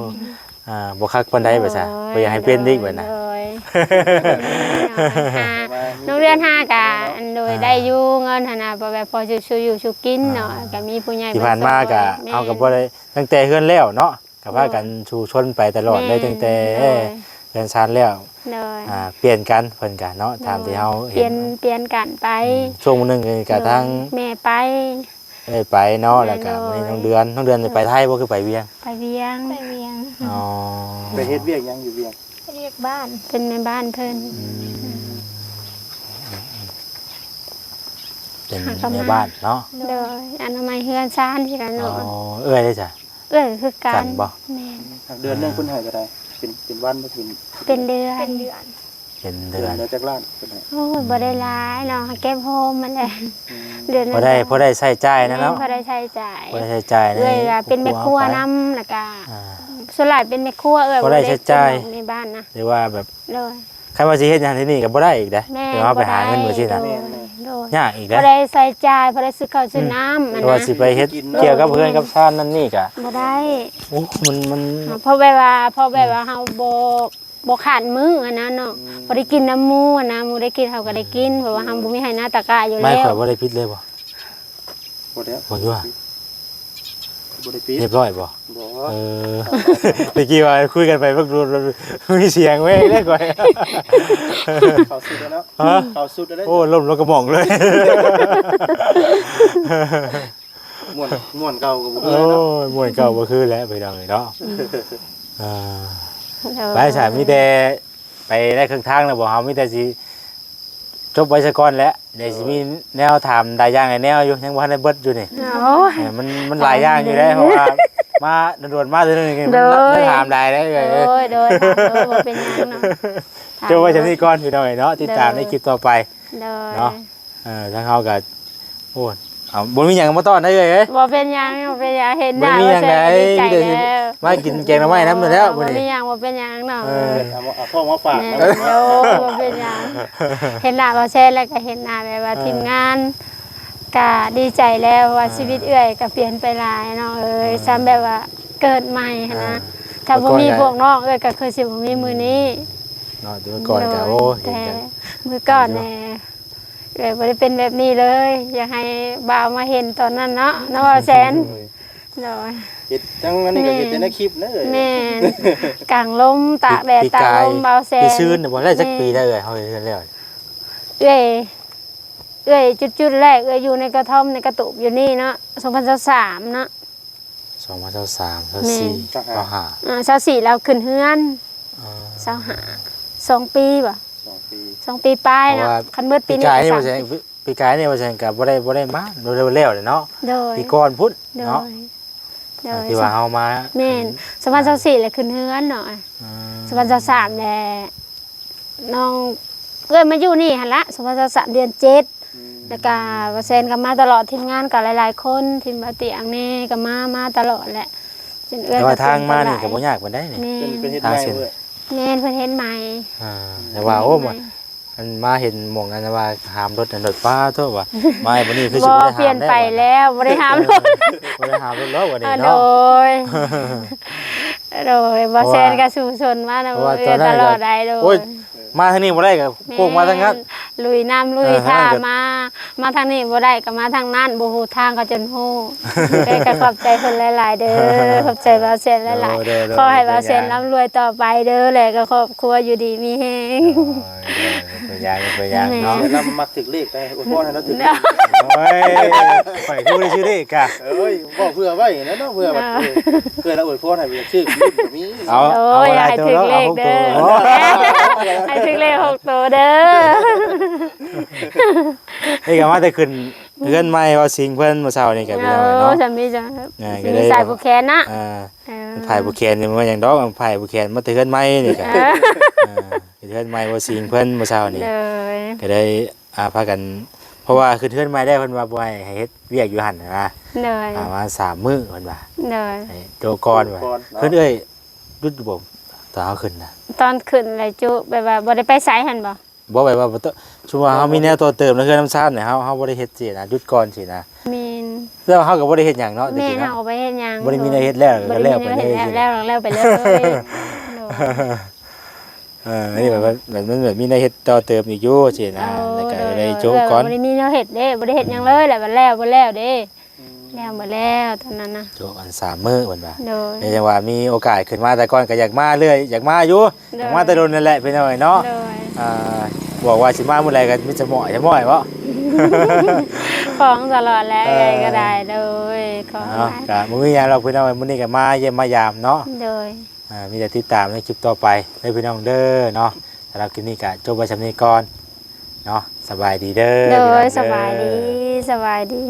ອ່າ ບໍ່ຄັກປານໃດວ່າຊະ ໂດຍ ບໍ່ຢາກໃຫ້ເປັນອີກບັດນະ ໂດຍ ນ້ອງເດືອນຫາກະ ອັນ ໂດຍ ອ່າ ໄດ້ຢູ່ເງິນຫັ້ນນະ ພໍແບບພໍສູ່ຢູ່ສູ່ກິນເນາະ ອ່າ ກະມີຜູ້ໃຫຍ່ ທີ່ຜ່ານມາກະ ເຮົາກະບໍ່ໄດ້ ຕັ້ງແຕ່ເຮືອນແລ້ວເນາະ ກໍພາກັນ ໂດຍ ສູ້ຊົນໄປຕະຫຼອດເລີຍ ແມ່ນ ຕັ້ງແຕ່ ໂດຍ ເຮືອນຊານແລ້ວ ໂດຍ ອ່າ ປ່ຽນກັນ ເພິ່ນກະເນາະ ໂດຍ ຕາມທີ່ເຮົາເຫັນ ປ່ຽນ ປ່ຽນກັນໄປ ອືມ ຊ່ວງໜຶ່ງກໍທັງ ໂດຍ ແມ່ໄປ ເອີຍ ໄປເນາະ ແມ່ນ ແລ້ວກໍ ໂດຍ ມື້ນີ້ນ້ອງເດືອນ ນ້ອງເດືອນ ໂດຍ ໄປໄທບໍ່ ຄືໄປວຽງ? ໄປວຽງ ໄປວຽງ ອໍ ໄປເຮັດວຽກຫຍັງຢູ່ວຽງ? ເຮັດວຽກບ້ານ ເປັນແມ່ບ້ານເພິ່ນ ອືມ ເປັນແມ່ບ້ານເນາະ ໂດຍ ອະນາໄມເຮືອນຊານນີ້ລະເນາະ ອໍ ເອື້ອຍເດ້ຊະ? ເອື້ອຍຄືກັນ ກັນບໍ່? ແມ່ນ ເດືອນໜຶ່ງເພິ່ນໃຫ້ເທົ່າໃດ? ເປັນ ເປັນວັນບໍ່? ເປັນ ເປັນເດືອນ ເປັນເດືອນ ເປັນເດືອນ ເດືອນລະຈັກລ້ານເພິ່ນໃຫ້? ໂອ້ຍ ບໍ່ໄດ້ຫຼາຍເນາະ ເກັບໂຮມຫັ້ນແຫຼະ ອືມ ເດືອນໜຶ່ງ ພໍໄດ້ ພໍໄດ້ໃຊ້ຈ່າຍນະເນາະ ພໍໄດ້ໃຊ້ຈ່າຍ ພໍໄດ້ໃຊ້ຈ່າຍ ເອື້ອຍກໍເປັນແມ່ຄົວນຳ ແລ້ວກໍ ອ່າ ສ່ວນຫຼາຍເປັນແມ່ຄົວ ເອື້ອຍ ພໍໄດ້ໃຊ້ຈ່າຍ ບໍ່ໄດ້ເປັນແບບແມ່ບ້ານນະ ຫຼືວ່າແບບ ໂດຍ ຄັນວ່າຊິເຮັດຫຍັງທີ່ນີ້ກໍບໍ່ໄດ້ອີກເດ້ ແມ່ນ ເຮົາໄປຫາເງິນ ບໍ່ໄດ້ ວ່າຊີ້ນະ ໂດຍ ໂດຍ ຍາກອີກເດ້ ບໍ່ໄດ້ໃຊ້ຈ່າຍ ບໍ່ໄດ້ຊື້ເຂົ້າຊື້ນ້ຳ ອືມ ອັນ ຫຼືວ່າຊິໄປເຮັດ ໂດຍ ກ່ຽວກັບເຮືອນກັບຊານນັ້ນນີ້ກໍບໍ່ໄດ້ ໂອ້ ມັນ ມັນ ເພາະແບບວ່າ ເພາະແບບວ່າ ອືມ ເຮົາບໍ່ ບໍ່ຂາດມື້ຫັ້ນນະເນາະ ອືມ ພໍໄດ້ກິນນຳໝູ່ຫັ້ນນະ ໝູ່ໄດ້ກິນເຮົາກໍໄດ້ກິນ ອືມ ເພາະວ່າເຮົາບໍ່ມີໄຮ່ນາຕາກ້າຢູ່ແລ້ວ ໄມ້ຂ້ອຍບໍ່ໄດ້ປິດເລີຍບໍ່? ບໍ່ແລ້ວ ບໍ່ຢູ່ຫວາ? ບໍ່ໄດ້ປິດ ຮຽບຮ້ອຍບໍ່? ບໍ່ ເອີ ຕະກີ້ວ່າຄຸຍກັນໄປ ມັນມີສຽງແວ່ງເດ້ຂ້ອຍ ເຂົ້າສຸດແລ້ວເນາະ ຮະ? ເຂົ້າສຸດແລ້ວ ໂອ້ ລົ້ມລົງກະໝ່ອງເລີຍ ມ່ວນ ມ່ວນເກົ່າກໍບໍ່ຄືແລ້ວເນາະ ໂອ້ຍ ມ່ວນເກົ່າບໍ່ຄືແລ້ວ ພີ່ນ້ອງເອີຍເນາະ ອ່າ ໂດຍ ໄປຊະ ມີແຕ່ໄປໄດ້ເຄິ່ງທາງແລ້ວບໍ່ ເຮົາມີແຕ່ຊິ ຈົບໄວ້ຊະກ່ອນແຫຼະ ດຽວຊິມີແນວຖາມຫຼາຍຢ່າງຫຼາຍແນວຢູ່ ຍັງບໍ່ທັນໄດ້ເບິດຢູ່ນີ້ ໂອ້ຍ ເອີ ມັນ ມັນຫຼາຍຢ່າງຢູ່ເດ້ ເພາະວ່າມາດ່ວນໆມາເທື່ອໜຶ່ງນີ້ ໂດຍ ມັນ ມັນຖາມຫຼາຍເດ້ ໂດຍ ໂດຍ ໂດຍ ບໍ່ເປັນຫຍັງເນາະ ຈົບໄວ້ຊ່ຳນີ້ກ່ອນ ພີ່ນ້ອງເອີຍເນາະ ຕິດຕາມໃນຄລິບຕໍ່ໄປ ໂດຍ ເນາະ ເອີ ທາງເຮົາກໍ ໂອ້ຍ ເອົາ ບໍ່ມີຫຍັງມາຕ້ອນໄດ້ເອີຍ ບໍ່ເປັນຫຍັງ ບໍ່ເປັນຫຍັງ ເຫັນໜ້າ ບໍ່ມີຫຍັງໃດ ມີແຕ່ຊິ ແລ້ວ ມາກິນແກງໜໍ່ໄມ້ນຳແລ້ວ ບໍ່ ມື້ນີ້ ມີຫຍັງ ບໍ່ເປັນຫຍັງເນາະ ເອີ ເອົາ ເອົາຂອງມາຝາກ ແມ່ນ ເນາະ ໂອ້ ບໍ່ເປັນຫຍັງ ເຫັນໜ້າບ່າວແຊນແລ້ວກໍເຫັນໜ້າແບບວ່າ ເອີ ທີມງານ ກໍດີໃຈແລ້ວວ່າ ເອີ ຊີວິດເອື້ອຍກໍປ່ຽນໄປຫຼາຍເນາະເອີຍ ເອີ ຊ່ຳແບບວ່າເກີດໃໝ່ຫັ້ນນະ ເອີ ຖ້າບໍ່ມີພວກນ້ອງເອື້ອຍກໍຄືຊິບໍ່ມີມື້ນີ້ ເນາະ ແຕ່ເມື່ອກ່ອນກໍ ໂອ້ຍ ແຕ່ເມື່ອກ່ອນແນ່ ເອື້ອຍບໍ່ໄດ້ເປັນແບບນີ້ເລີຍ ຢາກໃຫ້ບ່າວມາເຫັນຕອນນັ້ນເນາະ ເນາະບ່າວແຊນ ໂດຍ ເຮັດທັງອັນນີ້ກໍເຮັດແຕ່ໃນຄລິບເດີ ແມ່ນ ກາງລົມ ຕາກແດດຕາກລົມ ບ່າວແຊນ ປີຊືນບໍ່ ໄດ້ຈັກປີແລ້ວເອື້ອຍ ເຮົາເຮັດເຮືອນແລ້ວ ເອື້ອຍ ເອື້ອຍຈຸດໆແລກ ເອື້ອຍຢູ່ໃນກະທ່ອມໃນກະຕູບຢູ່ນີ້ເນາະ ສອງພັນຊາວສາມເນາະ ສອງພັນຊາວສາມ ຊາວສີ່ ຊາວຫ້າ ອ່າ ຊາວສີ່ລາວຂຶ້ນເຮືອນ ອ່າ ຊາວຫ້າ ສອງປີບໍ່ ສອງປີ ສອງປີປາຍເນາະ ເພາະວ່າຄັນເບິດປີນີ້ ປີກາຍນີ້ ສາມ ວ່າແຊງ ປີກາຍນີ້ວ່າແຊງກໍບໍ່ໄດ້ ບໍ່ໄດ້ມາ ບໍ່ໄດ້ແລ້ວເນາະ ໂດຍ ປີກ່ອນພຸ້ນເນາະ ໂດຍ ທີ່ວ່າເຮົາມາ ແມ່ນ ສອງພັນຊາວສີ່ແຫຼະຂຶ້ນເຮືອນເນາະ ອ່າ ສອງພັນຊາວສາມແຫຼະ ນ້ອງເອື້ອຍມາຢູ່ນີ້ຫັ້ນລະ ສອງພັນຊາວສາມ ເດືອນເຈັດ ອືມ ແລ້ວກະບ່າວແຊນກໍມາຕະຫຼອດ ທີມງານກໍຫຼາຍໆຄົນ ທີມບ່າວຕຽງແດ່ກໍມາ ມາຕະຫຼອດແຫຼະ ຈົນເອື້ອຍ ແຕ່ວ່າທາງມານີ້ກໍບໍ່ຍາກປານໃດນີ້ ແມ່ນ ເພິ່ນເຮັດໃໝ່ເອື້ອຍ ແມ່ນ ເພິ່ນເຮັດໃໝ່ ອ່າ ແຕ່ວ່າ ໂອ້ ອັນມາເຫັນໝ່ອງອັນວ່າຫາມລົດນັ້ນ ລົດ ປ້າໂທ້ວ່າ ມາບັດນີ້ຄືຊິບໍ່ໄດ້ຫາມແລ້ວ ບໍ່ ປ່ຽນໄປແລ້ວ ບໍ່ໄດ້ຫາມລົດ ເອີ ບໍ່ໄດ້ຫາມລົດແລ້ວບັດນີ້ເນາະ ໂດຍ ໂດຍ ບ່າວແຊນກໍສູ້ຊົນມານຳເອື້ອຍຕະຫຼອດໄດ໋ ໂດຍ ມາທາງນີ້ບໍ່ໄດ້ກໍໂຄ້ງມາທາງນັ້ນ ແມ່ນ ລຸຍນ້ຳລຸຍ ເອີ ຖ້າ ທາງນັ້ນກໍ ມາ ມາທາງນີ້ບໍ່ໄດ້ກໍມາທາງນັ້ນ ບໍ່ຮູ້ທາງກໍຈົນຮູ້ ເອີ ກໍຂອບໃຈເພິ່ນຫຼາຍໆເດີ ຂອບໃຈບ່າວແຊນຫຼາຍໆ ໂດຍ ໂດຍ ໂດຍ ຂໍໃຫ້ບ່າວແຊນ ບໍ່ເປັນຫຍັງ ລ່ຳລວຍຕໍ່ໄປເດີ ແລະກໍຄອບຄົວຢູ່ດີມີແຮງ ໂດຍ ໂດຍ ບໍ່ເປັນຫຍັງ ບໍ່ເປັນຫຍັງເນາະ ແມ່ນ ລາວມັກຖືກເລກ ໄປອວຍພອນໃຫ້ລາວຖືກເລກ ໂອ້ຍ ຂ້ອຍຄືບໍ່ໄດ້ຊື້ເລກກະ ເອີຍ ເວົ້າເພື່ອໄວ້ຫັ້ນແຫຼະເນາະ ເພື່ອແບບ ອ່າ ເອີ ເພື່ອລາວອວຍພອນໃຫ້ຢາກຊື້ ກໍມີ ເອົາ ໂອ້ຍ ເອົາຫຼາຍໂຕເນາະ ໃຫ້ຖືກເລກເດີ ເອົາຫົກໂຕ ໃຫ້ຖືກເລກຫົກໂຕເດີ ນີ້ກໍມາແຕ່ຂຶ້ນ ເຮືອນໃໝ່ເວົ້າຊິງເພິ່ນມື້ເຊົ້ານີ້ກໍ ເອີ ພີ່ນ້ອງເອີຍເນາະ ຈະມີ ຈະ ອ່າ ມີສາຍຜູກແຂນນະ ເອີ ເອີ ຜາຍຜູກແຂນນີ້ບໍ່ແມ່ນຫຍັງດອກ ຜາຍຜູກແຂນມາແຕ່ເຮືອນໃໝ່ນີ້ກໍ ເອີ ເອີ ເຮັດເຮືອນໃໝ່ບໍ່ຊິງເພິ່ນມື້ເຊົ້ານີ້ ໂດຍ ກໍໄດ້ ອ່າ ພາກັນ ເພາະວ່າຂຶ້ນເຮືອນໃໝ່ແລ້ວ ເພິ່ນວ່າບໍ່ໃຫ້ເຮັດວຽກຢູ່ຫັ້ນນະ ໂດຍ ອ່າ ປະມານສາມມື້ເພິ່ນວ່າ ໂດຍ ໃຫ້ໂຈະກ່ອນວ່າ ໂຈະກ່ອນເນາະ ເພິ່ນເອີຍ ຢຸດຢູ່ບໍ່ ຕອນເຮົາຂຶ້ນນະ ຕອນຂຶ້ນແລ້ວຈຸ ແບບວ່າບໍ່ໄດ້ໄປໃສຫັ້ນບໍ່? ບໍ່ ແບບວ່າບໍ່ຕ້ອງ ສົມມຸດວ່າເຮົາມີແນວຕໍ່ເຕີມໃນເຮືອນນຳຊານນີ້ ເຮົາ ເຮົາບໍ່ໄດ້ເຮັດຊີ້ນະ ຢຸດກ່ອນຊີ້ນະ ແມ່ນ ແຕ່ວ່າເຮົາກໍບໍ່ໄດ້ເຮັດຫຍັງເນາະ ແມ່ນ ແຕ່ກີ້ເນາະ ເຮົາກໍບໍ່ໄດ້ເຮັດຫຍັງ ບໍ່ໄດ້ມີແນວເຮັດແລ້ວກໍແລ້ວໄປເລີຍ ແລ້ວ ແລ້ວ ແລ້ວໄປເລີຍ ເອີ ອັນນີ້ແບບວ່າ ແບບມັນແບບມີແນວເຮັດຕໍ່ເຕີມອີກຢູ່ຊີ້ນະ ໂອ້ ແລ້ວກໍ ໂດຍ ເລີຍໂຈະກ່ອນ ບໍ່ໄດ້ມີແນວເຮັດເດ້ ບໍ່ໄດ້ເຮັດຫຍັງເລີຍ ແລ້ວບັດແລ້ວ ບໍ່ແລ້ວເດ້ ອືມ ແລ້ວໝົດແລ້ວຕອນນັ້ນນະ ໂຈະອັນສາມມື້ເພິ່ນວ່າ ໂດຍ ແຕ່ຈັ່ງວ່າມີໂອກາດຂຶ້ນມາ ແຕ່ກ່ອນກໍຢາກມາເລື້ອຍ ຢາກມາຢູ່ ໂດຍ ຢາກມາແຕ່ດົນນັ້ນແຫຼະພີ່ນ້ອງເອີຍເນາະ ໂດຍ ອ່າ ບອກວ່າຊິມາມື້ໃດກໍມີແຕ່ໝໍ້ ຢາກໝໍ້ບໍ ຂອງຕະຫຼອດແຫຼະ ເອີ ເອື້ອຍກໍໄດ້ ໂດຍ ຂອງ ເນາະ ຫຼາຍ ກໍບໍ່ມີຫຍັງດອກພີ່ນ້ອງເອີຍ ມື້ນີ້ກໍມາຢ້ຽມມາຢາມເນາະ ໂດຍ ອ່າ ມີແຕ່ຕິດຕາມໃນຄລິບຕໍ່ໄປເດີພີ່ນ້ອງເດີເນາະ ສຳລັບຄລິບນີ້ກໍຈົບໄວ້ສ່ຳນີ້ກ່ອນເນາະ ສະບາຍດີເດີ ໂດຍ ພີ່ນ້ອງເດີ ສະບາຍດີ ສະບາຍດີ.